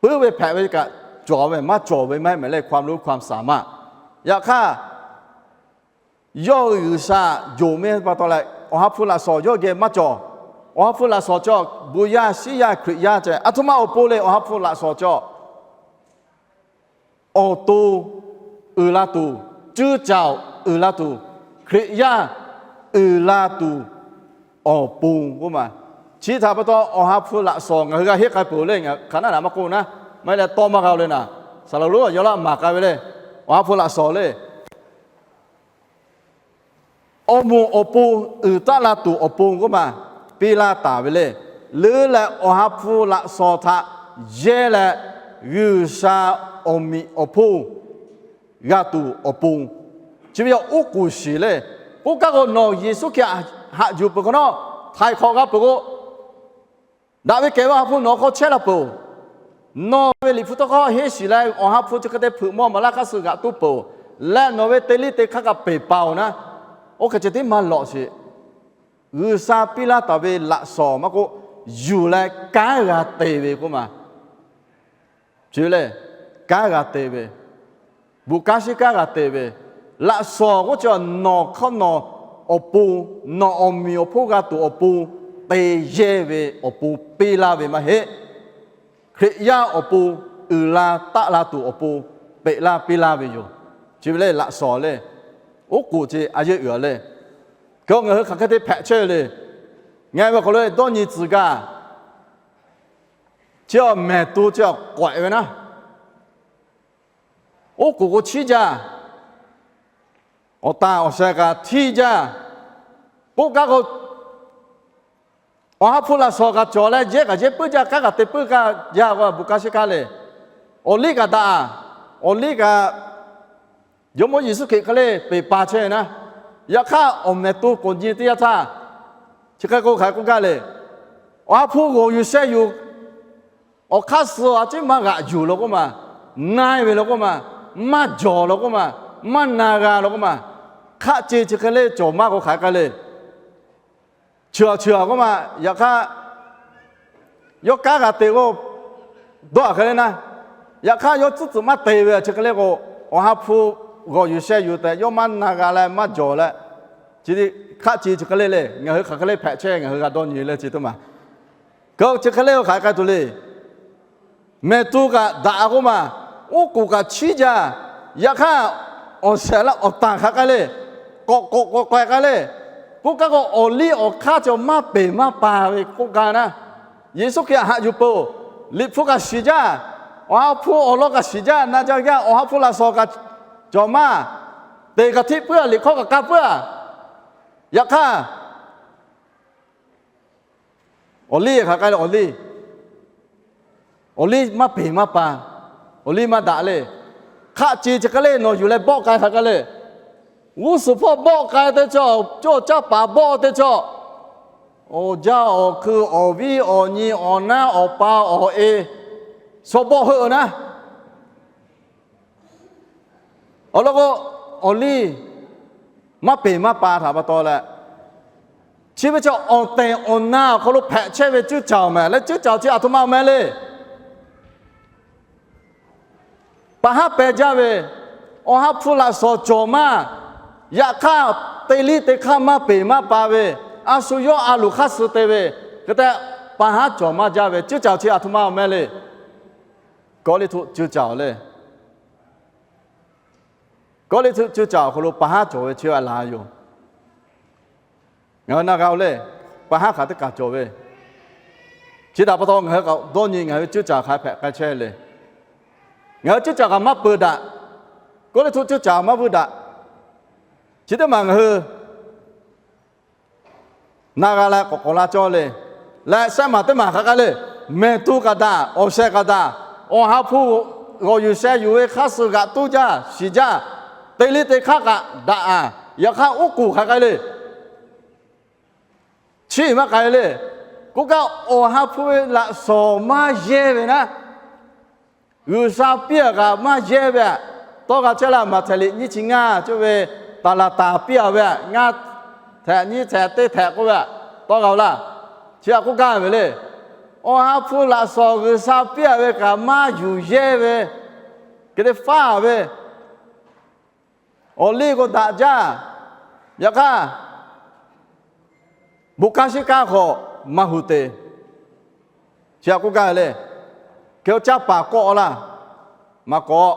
puiˉ ve hpehꞈ ve kaꞈ cawˬ ve maˇ cawˬ ve maˇ heˆ mehˍ leh, ความรู้ความสามารถ Yaꞈ hk'aˇ, yawˇ hui G'uiˬsha yonˍ ve pa taw leh, Awˬ ha hpu laꞈ shawnˍ yawˇ geh maˇ cawˬ. Awˬ ha hpu laꞈ shawnˍ chaw, bon yaˇ shiˉ yaˇ Hkriꞈ yaˇ ceh, aˬ htoꞈ ma awˬ pon le, Awˬ ha hpu laꞈ shawnˍ chaw awˬ to uiˍ la tuˬ, cuˇ caˍ uiˍ la tuˬ, Hkriꞈ yaˇ uiˍ la tuˬ awˬ pon k'oˆ ma. Chi htaꞈ pa taw, Awˬ ha hpu laꞈ shawnˍ ngaˬ hui g'a henˇ k'ai peuˬ le. Ngaˬ hk'aˬ naˉ naˍ maˇ k'oˆ naˉ, maˇ heˆ leh tawˇ maˇ g'a-o le naˍ. Saˍ laˍ lonˉ yawˇ laˇ maˍ k'ai ve le. Awˬ ha hpu laꞈ shawnˍ le, awˬ moˍ awˬ pon uiˍ taˉ la tuˬ awˬ pon k'oˆ ma, piˇ laˇ taˍ ve le. Leuˉ leh Awˬ ha hpu laꞈ shawnˍ htaꞈ yehˇ leh, G'uiˬsha awˬ meꞈ awˬ hponˇ g'a tuˬ awˬ pon, Chi ve yoˬ oˉ k'oˍ shiˍ le. Oˇ kaˉ k'o, nawˬ Yeˍsuˆ Hkriꞈ haꞈ yuˬ peuˬ hk'awꞈ nawˉ, htaiˍ hk'awꞈ g'a peuˬ k'o, daꞈ ve kehˬ ve Awˬ ha hpu nawˬ hk'aw chehˇ la peuˬ-oˬ. Nawˬ ve Liꞈ hpu tawˇ hkawˇ henˇ shiˍ leh, Awˬ ha hpu chi hk'e te hpeuꞈ maw maˍ laˇ hk'aˇ suh g'aꞈ tuˉ peuˬ-oˬ. Leh nawˬ ve teˇ liˇ teˇ hk'aˇ kaꞈ peˬ pa-oˬ naˉ, oˇ hk'e ceh tiˉ maˇ lawꞈ sheˍ. G'uiˬsha piˇ laˇ taˍ ve laꞈ shawnˍ maˇ k'oˆ, yuˬ leh kanˉ g'a te ve k'oˆ ma. Chi lehˬ, kanˉ g'a te ve, bvuhꞈ kanˉ shiˉ kanˉ g'a te ve, laꞈ shawnˍ k'oˆ chi nawˬ hk'aˇ nawˬ awˬ pon, nawˬ awˬ meꞈ awˬ hponˇ g'a tuˬ awˬ pon te yehˇ ve awˬ pon piˇ laˇ ve maˇ heˆ. Hkriꞈ yaˇ awˬ pon uiˍ la taˆ la tuˬ awˬ pon peꞈ laˇ piˇ laˇ ve yoˬ. Chi ve lehˬ laꞈ shawnˍ lehˬ, oˉ k'oˍ chi a yeˇ uiˍ le. Hk'e ngaˬ hui hk'aˬ hk'e te hpehꞈ chehˇ ve le. Ngaˬ ve awˬ hk'aw lo dawˇ nyi tcuh gaˇ. Chi awˬ mehˍ to chi awˬ k'awehꞈ ve naˉ, oˉ k'oˍ k'o chiˇ jaˇ, awˬ tanˬ awˬ sheh kaꞈ htiˇ jaˇ. K'oˆ kaˇ k'o, Awˬ ha hpu laꞈ shawnˍ kaꞈ cawˬ leh yehˇ kaꞈ yehˇ puiˉ jaˇ, kanˉ kaꞈ te puiˉ kaˇ jaˇ k'o, bvuhꞈ kanˉ shiˉ kanˉ le. Awˬ liˇ kaꞈ daꞈ-a. Awˬ liˇ kaꞈ Jawˇmawˇ Yeˍsuˆ Hkriꞈ hk'e le peˬ pa chehˇ ve naˉ. Yaꞈ hk'aˇ, awˬ mehˍ to k'awꞈ nyi teˇ yanˇ htaˇ, chi hk'e k'o hk'aˬ hk'e k'oˆ gaˇ le. Awˬ ha hpu g'awˬ yuˬ sheh yuˬ, awˬ hk'aˇ suh a ciˉ maˇ g'aꞈ yuˬ law k'oˆ ma, na-e ve law k'oˆ ma, maˇ jawˬ law k'oˆ ma, maˇ na g'a law k'oˆ ma, hk'aˆ ce chi hk'e le cawˬ maˇ k'o hk'aˬ hk'e le. Cheuˬ-a cheuˬ-a k'oˆ ma, yaꞈ hk'aˇ, yawˇ kanˉ g'a te k'o, dawˇ-a hk'e le naˉ. Yaꞈ hk'aˇ, yawˇ tcuhˉ tcuhꞈ maˇ te ve chi hk'e le k'o, Awˬ ha hpu g'awˬ yuˬ sheh yuˬ tehꞈ yawˇ maˇ na g'a leh maˇ jawˬ leh, chi hk'aˆ ce chi hk'e le le, ngaˬ hui hk'aˬ hk'e le hpehꞈ chehˇ ngaˬ hui g'a dawˇ nyi le chi teˇ maˬ. K'o chi hk'e le k'o hk'aˬ hk'e k'ai tuˬ le. Mehˍ to kaꞈ daꞈ-a k'oˆ ma, oˉ k'oˍ kaꞈ chiˇ jaˇ. Yaꞈ hk'aˇ, awˬ shehˍ laˇ awˬ tanˬ hk'aˬ k'ai le, k'awꞈ k'awꞈ k'awꞈ k'ai k'ai le. K'oˆ kaˇ k'o, awˬ liˇ awˬ hk'aˇ cawˬ maˇ peˬ maˇ pa ve k'oˆ gaˇ naˉ. Yeˍsuˆ Hkriꞈ haꞈ yuˬ peuˬ-oˬ. Liꞈ hpu kaꞈ shiˍ jaˇ. Awˬ ha hpu awˬ lawn kaꞈ shiˍ jaˇ, na jaˇ jaˇ, Awˬ ha hpu laꞈ shawnˍ kaꞈ cawˬ maˇ, teꞈ kaꞈ htiˆ puiˉ-a, liꞈ hkawˇ kaꞈ k'a puiˉ-a. Yaꞈ hk'aˇ, awˬ liˇ hk'aˬ k'ai le, awˬ liˇ, awˬ liˇ maˇ peˬ maˇ pa, awˬ liˇ maˇ daꞈ le. Hk'aˆ ce chi hk'e le nawˬ yuˬ leh bawˆ k'ai hk'aˬ k'ai le. G'uˇ suhˍ hpawˇ bawˆ k'ai teˇ chaw, cawˇ caˇ paˍ bawˆ teˇ chaw, awˬ jaˇ awˬ hkui awˬ viˉ awˬ nyi awˬ naˉ awˬ pa awˬ e, shaw bawˆ heuˆ-a naˉ. Awˬ lawn k'o, awˬ liˇ maˇ peˬ maˇ pa htaꞈ pa taw leh, chi ve chaw awˬ tehˬ awˬ na awˬ hk'aw lo hpehꞈ chehˇ ve cuˇ caˍ-oˬ meh. Leh cuˇ caˍ chi aˬ htoꞈ ma-oˬ meh le. Pa haˉ peh jaˇ ve, Awˬ ha hpu laꞈ shawnˍ cawˬ maˇ. Yaꞈ hk'aˇ, teˇ liˇ teˇ hk'aˇ maˇ peˬ maˇ pa ve, a shu yawˇ a loˍ hk'aˇ suh te ve, hk'e te pa haˉ cawˬ maˇ jaˇ ve cuˇ caˍ chi aˬ htoꞈ ma-oˬ meh le. Kawˇliˇhtuˆ cuˇ caˍ-oˬ le. Kawˇliˇhtuˆ cuˇ caˍ awˬ hk'aw lo pa haˉ cawˬ ve chi a la yoˬ. Ngaˬ hui na g'a-oˬ le, pa haˉ hk'aˬ teˇ kaˬ cawˬ ve, chi htaꞈ pa taw ngaˬ hui kaꞈ dawˇ nyi ngaˬ hui ve cuˇ caˍ hk'aˬ hpehꞈ k'ai chehˇ le. Ngaˬ hui cuˇ caˍ kaꞈ maˇ peu daꞈ. Kawˇliˇhtuˆ cuˇ caˍ maˇ vuiˇ daꞈ. Chi teˇ maˬ ngaˬ hui na g'a leh k'awꞈ k'awꞈ la cawˇ le. Leh shehˆ maˬ teˇ maˬ hk'aˬ k'ai le. Mehˍ to kaꞈ daꞈ, awˬ shehˍ kaꞈ daꞈ, Awˬ ha hpu g'awˬ yuˬ sheh yuˬ ve hk'aˇ suh g'aꞈ tuˉ jaˇ shiˍ jaˇ, teˇ liˇ teˇ hk'aˇ kaꞈ daꞈ-a. Yaꞈ hk'aˇ, oˉ k'oˍ hk'aˬ k'ai le. Chiˇ maˇ k'ai le. K'oˆ kaˇ, Awˬ ha hpu ve laꞈ shawnˍ maˇ yehˇ ve naˉ, G'uiˬsha piˇ-a kaꞈ maˇ yehˇ ve, tawˇ g'a chehˇ laˇ. Maꞈhtehˍ liꞈ nyiˇ chi ngaˇ cawˬ ve, taˍ laˍ taˍ piˇ-a ve, ngaˇ htehꞈ nyiˇ htehꞈ teˇ htehꞈ k'oˆ ve, tawˇ g'a-oˬ laˇ. Chi htaꞈ k'oˆ gaˇ ve le. Awˬ ha hpu laꞈ shawnˍ G'uiˬsha piˇ-a ve kaꞈ maˇ yuˬ yehˇ ve, hk'e te faˉ ve, awˬ liˇ k'o daꞈ jaˇ. Yaꞈ hk'aˇ, bon kanˉ shiˉ kanˉ hk'awꞈ maˇ hu te. Chi htaꞈ k'oˆ gaˇ ve le. Hk'e caˇ paˍ kawˆ laˇ, maˇ kawˆ.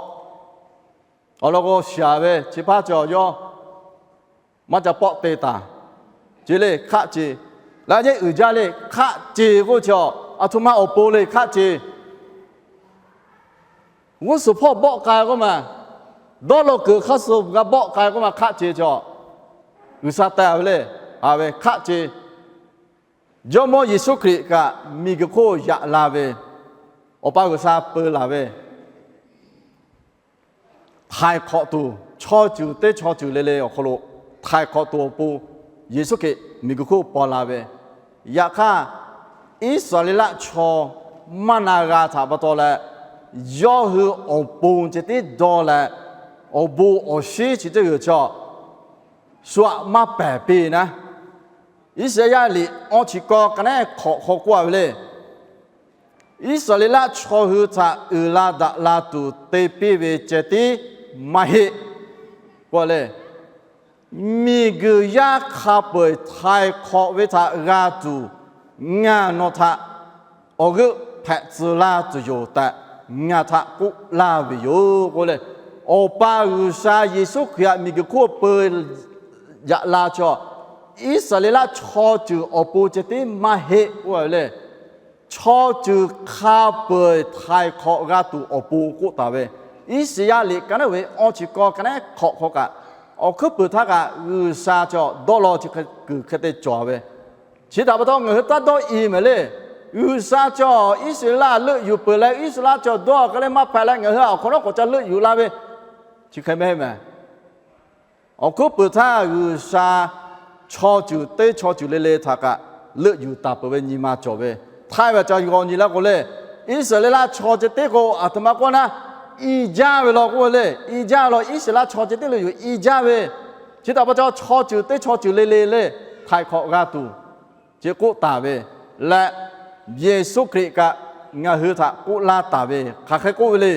Awˬ lawn k'o, shiˍ-a ve chi hpaˇ cawˬ yawˇ maˇ ca pawˆ te taˍ. Chi le hk'aˆ ce. Laꞈ yehˉ uiˍ jaˇ le hk'aˆ ce k'oˆ ve chi, aˬ htoꞈ ma awˬ pon le hk'aˆ ce. G'uˇ suhˍ hpawˇ bawˆ k'ai k'oˆ ma, dawˇ law kuiˬ hk'aˇ suh g'a bawˆ k'ai k'oˆ ma hk'aˆ ce cawˬ. G'uiˬsha teh-a ve le, a ve hk'aˆ ce. Jawˇmawˇ Yeˍsuˆ Hkriꞈ kaꞈ miˬguiˬ hk'oˆ yaꞈ la ve, Awˬ pa G'uiˬsha peu laˬ ve, htaiˍ hk'awꞈ tuˬ, chaw ceuˬ teˇ chaw ceuˬ le le awˬ hk'aw lo htaiˍ hk'awꞈ tuˬ awˬ pon, Yeˍsuˆ Hkriꞈ miˬguiˬ hk'oˆ paw la ve. Yaꞈ hk'aˇ, Iˉsaˍreˍlaˆ chaw maˇ na g'a htaꞈ pa taw leh, yawˇ hui awˬ pon ceh tiˉ dawˇ leh, awˬ bon awˬ shinˉ chi teˇ g'uiˬ chaw shu aꞈ maˇ pehˬ piˇ naˉ, Iˉsaˍyaˆ liꞈ awˇ chi kawˇ ka neˉ hk'awꞈ hk'aw k'oˆ a ve le. Iˉsaˍreˍlaˆ chaw hui htaꞈ uiˍ la daꞈ la tuˬ te piˇ ve ceh tiˉ maˇ heˆ k'oˆ le. Miˬguiˬ yaˇ hk'a peu-eˬ htaiˍ hk'awꞈ ve htaꞈ g'a tuˬ, ngaˬ nawˬ htaꞈ awˬ g'euˆ hpehꞈ tcuh laˇ tuˬ yoˬ tehꞈ ngaˬ htaꞈ k'oˆ laˇ ve yoˬ k'oˆ le. Awˬ pa G'uiˬsha Yeˍsuˆ Hkriꞈ htaꞈ miˬguiˬ hk'oˆ peu yaꞈ la chaw, Iˉsaˍreˍlaˆ chaw ceuˬ awˬ pon ceh tiˉ maˇ heˆ k'oˆ ve le. Chaw ceuˬ hk'a peu-eˬ htaiˍ hk'awꞈ g'a tuˬ awˬ pon k'oˆ taˍ ve, Iˉsaˍyaˆ liꞈ ka neˉ ve awˇ chi kawˇ ka neˉ hk'awꞈ hk'aw kaꞈ, awˬ hkuiˉ puiˍ htaˇ kaꞈ G'uiˬsha chaw dawˇ law chi hk'e kuiˬ hk'e te cawˬ ve. Chi htaꞈ pa taw ngaˬ hui taˇ dawˇ i mehˍ le. G'uiˬsha chaw Iˉsaˍreˍlaˆ leuˆ yuˬ peuˬ leh, Iˉsaˍreˍlaˆ chaw dawˇ hk'e le maˇ hpehꞈ leh ngaˬ hui awˬ hk'awꞈ nawˉ k'awꞈ ca leuˆ yuˬ la ve, chi hk'e mehˍ mehˍ. Awˬ hkuiˉ puiˍ htaˇ G'uiˬsha chaw ceuˬ teˇ chaw ceuˬ le le htaꞈ kaꞈ leuˆ yuˬ taˍ peuˬ ve nyi ma cawˬ ve. Htaiˇ ve ca g'aw nyi laˇ k'o le, Iˉsaˍreˍlaˆ chaw ceh tiˉ k'o aˬ htoꞈ ma k'oˆ naˉ, i jaˇ ve law k'oˆ ve le. I jaˇ law, Iˉsaˍreˍlaˆ chaw ceh tiˉ leuˆ yuˬ i jaˇ ve. Chi htaꞈ pa taw chaw ceuˬ teˇ chaw ceuˬ le le le htaiˍ hk'awꞈ g'a tuˬ, chi k'oˆ taˍ ve leh, Yeˍsuˆ Hkriꞈ kaꞈ ngaˬ hui htaꞈ k'oˆ laˇ taˍ ve hk'aˬ hk'e k'oˆ ve le.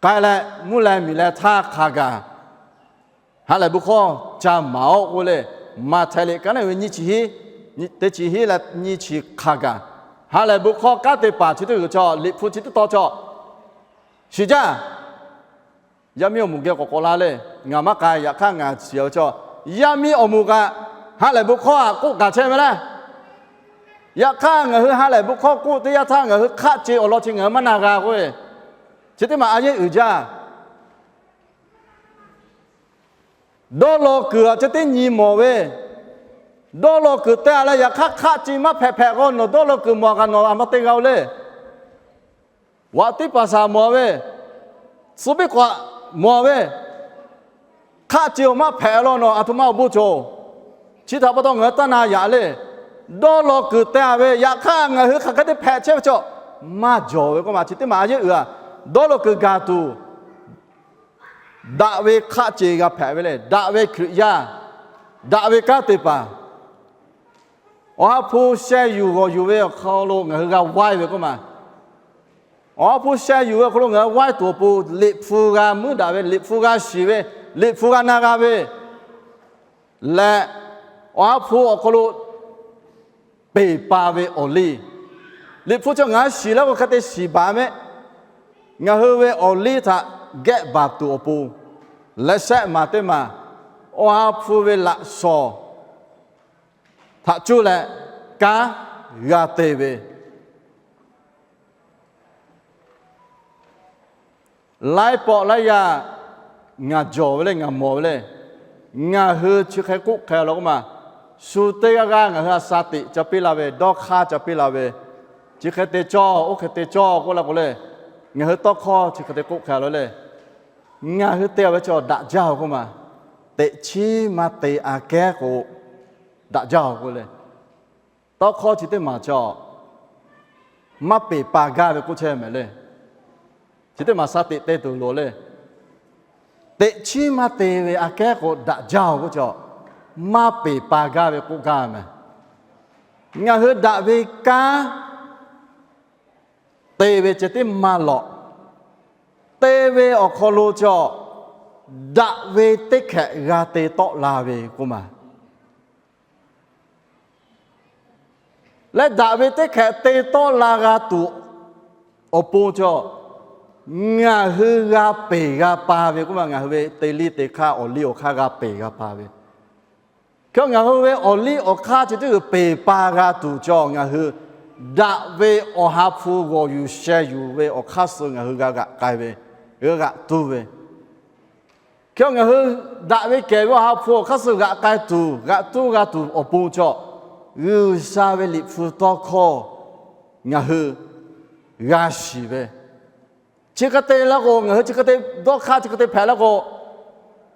K'ai leh mvuhˇ leh miˬ leh htaˇ hk'a gaˬ ha lehˬ bon hkawˇ ca maˍ-oˆ k'oˆ le. Maꞈhtehˍ liꞈ ka neˉ ve nyiˇ chi hiˉ, teˇ chi hiˉ leh nyiˇ chi hk'a gaˬ ha lehˬ bon hkawˇ kanˉ te paˍ chi teˇ g'uiˬ chaw, Liꞈ hpu chi teˇ tawn chaw shiˍ jaˇ. Yaˇ miˇ awˬ moˍ geh k'awꞈ k'awꞈ la le. Ngaˬ maˇ k'ai, yaꞈ hk'aˇ ngaˬ shiˍ ve chaw, yaˇ miˇ awˬ moˍ kaꞈ ha lehˬ bon hkawˇ aꞈ k'oˆ gaˬ chehˇ ve le. Yaꞈ hk'aˇ ngaˬ hui ha lehˬ bon hkawˇ k'oˆ teˇ yanˇ htaˇ ngaˬ hui hk'aˆ ce awˬ lawn chi ngaˬ hui maˇ na g'a k'oˆ ve, chi teˇ maˬ a yehˉ uiˍ jaˇ. Dawˇ law kuiˬ aꞈ ceh tiˉ nyi mawˬ ve, dawˇ law kuiˬ te-a leh yaꞈ hk'aˇ hk'aˆ ce maˇ hpehꞈ hpehꞈ k'o, nawˬ dawˇ law kuiˬ mawˬ kaꞈ nawˬ aˬ ma te g'a-o le. Vaꞈ tiˉ paˍ saˍ mawˬ ve, tcuh piˉ k'awꞈ mawˬ ve, hk'aˆ ce-oˬ maˇ hpehꞈ law nawˬ aˬ htoꞈ ma awˬ bon cawˬ. Chi htaꞈ pa taw ngaˬ hui taˇ na yaꞈ le. Dawˇ law kuiˬ te-a ve yaꞈ hk'aˇ ngaˬ hui hk'aˬ hk'e te hpehꞈ chehˇ ve chaw maˇ jawˬ ve k'oˆ ma. Chi teˇ maˬ a yehˉ uiˍ-a. Dawˇ law kuiˬ gaˬ tuˬ, daꞈ ve hk'aˆ ce g'a hpehꞈ ve le. Daꞈ ve Hkriꞈ yaˇ, daꞈ ve kanˉ te paˍ, Awˬ ha hpu sheh yuˬ g'awˬ yuˬ ve awˬ hk'aw lo ngaˬ hui g'a vaiˇ ve k'oˆ ma. Awˬ ha hpu sheh yuˬ ve awˬ hk'aw lo ngaˬ hui vaiˇ tuˬ awˬ pon, Liꞈ hpu g'a muiˉ daꞈ ve, Liꞈ hpu g'a shiˍ ve, Liꞈ hpu g'a na g'a ve leh, Awˬ ha hpu awˬ hk'aw lo peˬ pa ve awˬ liˇ, Liꞈ hpu chaw ngaˬ hui shiˍ laˇ k'o hk'e te shiˍ baˬ mehˆ. Ngaˬ hui ve awˬ liˇ htaꞈ gehˆ baˬ tuˬ awˬ pon, leh shehˆ maˬ teˇ maˬ Awˬ ha hpu ve laꞈ shawˍ htaꞈ cuˇ leh kanˉ g'a te ve, laiˉ pawˆ laiˉ yaˇ ngaˬ jawˬ ve le, ngaˬ mawˬ ve le. Ngaˬ hui chi hk'e k'oˆ hk'e law k'oˆ ma, shu teˇ g'aˇ g'aˇ ngaˬ hui a sha teꞈ ca piˇ la ve, dawˇ hk'aˇ ca piˇ la ve, chi hk'e te cawˇ, oˇ hk'e te cawˇ k'oˆ la k'o le, ngaˬ hui tawˇ hkawˇ chi hk'e te k'oˆ hk'e law le. Ngaˬ hui te-a ve chaw daꞈ jaˇ-oˬ k'oˆ ma, teꞈ chiˉ maˇ te aꞈ kehˉ k'o daꞈ jaˇ-oˬ k'oˆ le. Tawˇ hkawˇ chi teˇ maˬ chaw maˇ peˬ pa gaˇ ve k'oˆ chehˇ mehˍ le. Chi teˇ maˬ sha teꞈ te tuˬ loˍ le. Teꞈ chiˉ maˇ te ve aꞈ kehˉ k'o daꞈ jaˇ-oˬ k'oˆ chaw, maˇ peˬ pa gaˇ ve k'oˆ gaˇ mehˍ. Ngaˬ hui daꞈ ve kanˉ te ve ceh tiˉ maˇ lawꞈ. Te ve awˬ hk'aw lo chaw daꞈ ve teˇ hkehꞈ g'a te tawˆ la ve k'oˆ ma. Leh daꞈ ve teˇ hkehꞈ te tawˆ la g'a tuˬ awˬ pon chaw, ngaˬ hui g'a peˬ g'a pa ve k'oˆ ma. Ngaˬ hui ve te liˇ te hk'aˇ awˬ liˇ awˬ hk'aˇ g'a peˬ g'a pa ve. Hk'e ngaˬ hui ve awˬ liˇ awˬ hk'aˇ chi teˇ g'uiˬ peˬ pa g'a tuˬ chaw, ngaˬ hui daꞈ ve Awˬ ha hpu g'awˬ yuˬ sheh yuˬ ve awˬ hk'aˇ suh ngaˬ hui g'a g'aꞈ k'ai ve, g'a g'aꞈ tuˇ ve. Hk'e ngaˬ hui daꞈ ve kehˬ ve Awˬ ha hpu awˬ hk'aˇ suh g'aꞈ k'ai tuˬ, g'aꞈ tuˇ g'a tuˬ awˬ pon chaw, G'uiˬsha ve Liꞈ hpu tawˇ hkawˇ ngaˬ hui g'a shiˍ ve, Chi hk'e te la k'o, ngaˬ hui chi hk'e te dawˇ hk'aˇ chi hk'e te hpehꞈ la k'o,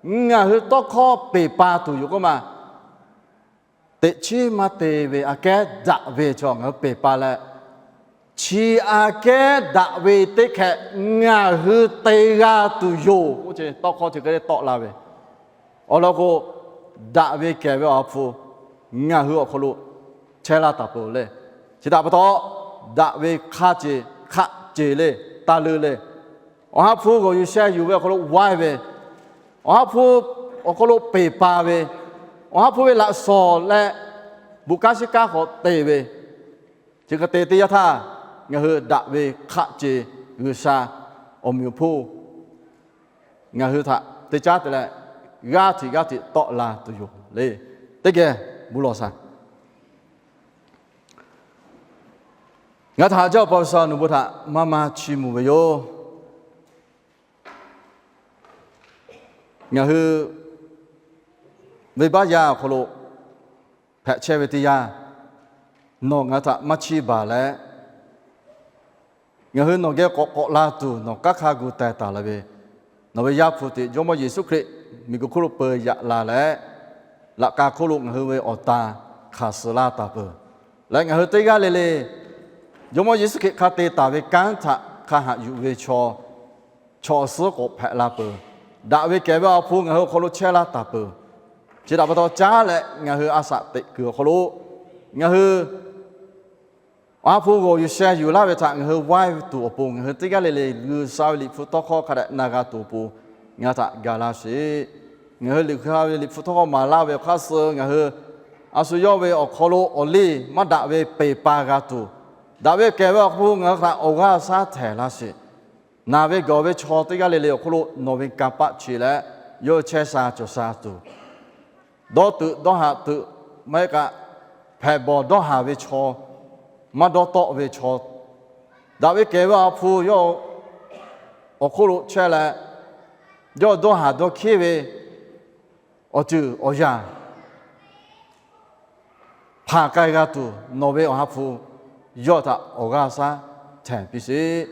ngaˬ hui tawˇ hkawˇ peˬ pa tuˬ yoˬ k'oˆ ma. Teꞈ chiˉ maˇ te ve aꞈ kehˉ daꞈ ve chaw ngaˬ hui peˬ pa leh, chi aꞈ kehˉ daꞈ ve teˇ hkeh ngaˬ hui te g'a tuˬ yoˬ k'oˆ ce, tawˇ hkawˇ chi hk'e te tawˆ la ve. Awˬ lawn k'o, daꞈ ve kehˬ ve Awˬ ha hpu ngaˬ hui awˬ hk'aw lo chehˇ laˇ taˍ peuˬ le. Chi htaꞈ pa taw, daꞈ ve hk'aˇ ce, hk'aˆ ce le, taˇ leuˆ le. Awˬ ha hpu g'awˬ yuˬ sheh yuˬ ve awˬ hk'aw lo waiˇ ve, Awˬ ha hpu awˬ hk'aw lo peˬ pa ve, Awˬ ha hpu ve laꞈ shawˍ leh buꞈ kaˉ shiˉ kaˉ hk'aw te ve, chi hk'e te teˇ yanˇ htaˇ, ngaˬ hui daꞈ ve hk'aˆ ce G'uiˬsha awˬ meꞈ awˬ hponˇ ngaˬ hui htaꞈ te caˉ te leh, g'aˇ htiꞈ g'aˇ htiꞈ tawˆ la tuˬ yoˬ le. Teˇ geh bon lawˬ shaˍ. Ngaˬ htaꞈ haꞈ jaˇ Awˬ pa G'uiˬsha, nawˬ bon htaꞈ maˇ maˇ chiˇ mvuh ve yoˬ. Ngaˬ hui venˇbaˆ yaˇ awˬ hk'aw lo hpehꞈ chehˇ ve teˇ yanˇ, nawˬ ngaˬ htaꞈ maˇ chiˇ baˬ leh, ngaˬ hui nawˬ geh k'awꞈ k'awꞈ la tuˬ nawˬ kanˉ hk'aˇ gu teh taˍ la ve, nawˬ ve Yaˇ hpu teꞈ Jawˇmawˇ Yeˍsuˆ Hkriꞈ miˬguiˬ hk'oˆ lo peu yaꞈ la leh, laꞈ ka hk'oˆ lo ngaˬ hui ve awˬ tan hk'aˬ suh laˇ taˍ peuˬ. Leh ngaˬ hui teˇ g'aˇ le le Jawˇmawˇ Yeˍsuˆ Hkriꞈ hk'a te taˍ ve kanˉ htaꞈ hk'a haꞈ yuˬ ve chaw, chaw awˬ suhˉ k'awꞈ hpehꞈ la peuˬ. Daꞈ ve kehˬ ve Awˬ ha hpu ngaˬ hui awˬ hk'aw lo chehˇ laˇ taˍ peuˬ. Chi htaꞈ pa taw caˉ leh ngaˬ hui a shaꞈ teꞈ kuiˬ awˬ hk'aw lo ngaˬ hui Awˬ ha hpu g'awˬ yuˬ sheh yuˬ laˇ ve htaꞈ ngaˬ hui waiˇ tuˬ awˬ pon, ngaˬ hui teˇ g'aˇ le le G'uiˬsha ve Liꞈ hpu tawˇ hkawˇ hk'a dehꞈ na g'a tuˬ awˬ pon ngaˬ htaꞈ ga laˇ sheˍ. Ngaˬ hui Liꞈ hpu, ve Liꞈ hpu tawˇ hkawˇ maˍ laˇ ve awˬ hk'aˇ suh ngaˬ hui a shu yawˇ ve awˬ hk'aw lo awˬ liˇ maˇ daꞈ ve peˬ pa g'a tuˬ, daꞈ ve kehˬ ve Awˬ ha hpu ngaˬ hui htaꞈ awˬ g'aˇ shaˉ htehˍ laˇ sheˍ. Naˬ ve gawˬ ve chaw teˇ g'aˇ le le awˬ hk'oˆ lo nawˬ ve kanˇ paˆ chi leh yawˇ hui chehˇ sha cawˬ sha tuˬ, dawˇ tuꞈ dawˇ haꞈ tuꞈ, maˇ heˆ k'o hpehꞈ bawˬ dawˇ haˍ ve chaw, maˇ dawˇ tawˆ ve chaw, daꞈ ve kehˬ ve Awˬ ha hpu yawˇ awˬ hk'oˆ lo chehˇ leh, yawˇ dawˇ haˍ dawˇ hkiˉ ve awˬ ceuˬ awˬ yanˇ hpanˍ k'ai g'a tuˬ, nawˬ ve Awˬ ha hpu yawˇ htaꞈ awˬ g'aˇ shaˉ htehˍ piˇ sheˍ.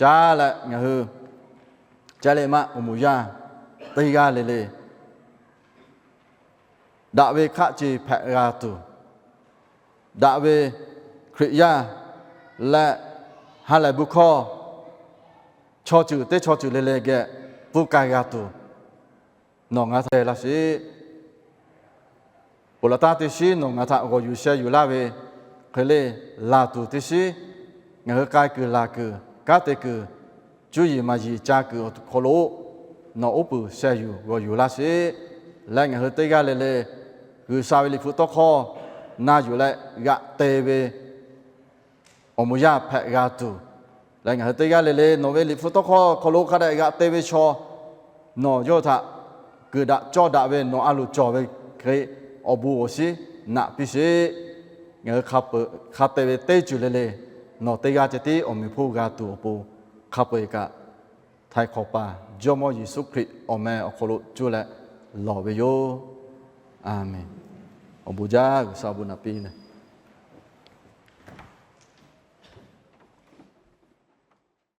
Caˉ leh ngaˬ hui ca le maˇ awˬ moˍ yaˇ teˇ g'aˇ le le daꞈ ve hk'aˆ ce hpehꞈ g'a tuˬ, daꞈ ve Hkriꞈ yaˇ leh ha lehˬ bu hkawˇ chaw ceuˬ teˇ chaw ceuˬ le le geh pfuhˇ k'ai g'a tuˬ, nawˬ ngaˬ htaꞈ te laˇ sheˍ. Ponˬ laˬ taˇ teˇ shiˉ nawˬ ngaˬ htaꞈ g'awˬ yuˬ sheh yuˬ laˇ ve hk'e le, laˬ tuˬ teˇ shiˉ ngaˬ hui k'ai kuiˬ laˬ kuiˬ kanˉ te kuiˬ cuˇ yiˍ maˍ yiˍ ca kuiˬ awˬ hk'aw lo nawˬ uˉ peunˍ sheh yuˬ g'awˬ yuˬ laˇ sheˍ. Leh ngaˬ hui teˇ g'aˇ le le G'uiˬsha ve Liꞈ hpu tawˇ hkawˇ na yuˬ leh g'aꞈ te ve awˬ moˍ yaˇ hpehꞈ g'a tuˬ, leh ngaˬ hui teˇ g'aˇ le le nawˬ ve Liꞈ hpu tawˇ hkawˇ hk'aw lo hk'a dehꞈ g'aꞈ te ve chaw, nawˬ yawˇ htaꞈ kuiˬ daꞈ cawˇ daꞈ ve nawˬ a loˍ cawˬ ve hk'e awˬ bon awˬ shinˉ naꞈ piˇ sheˍ. Ngaˬ hui hk'a te ve teˇ ceuˬ le le nawˬ teˇ g'aˇ ceh tiˉ awˬ meꞈ hponˇ g'a tuˬ awˬ pon hk'a peu-eˬ kaꞈ, Htaiˍ hk'awꞈ paˍ Jawˇmawˇ Yeˍsuˆ Hkriꞈ awˬ meh awˬ hk'aw lo cuˇ leh lawˬ ve yoˬ. A menˍ. Awˬ bon jaˇ, G'uiˬsha awˬ bon naꞈ piˇ le.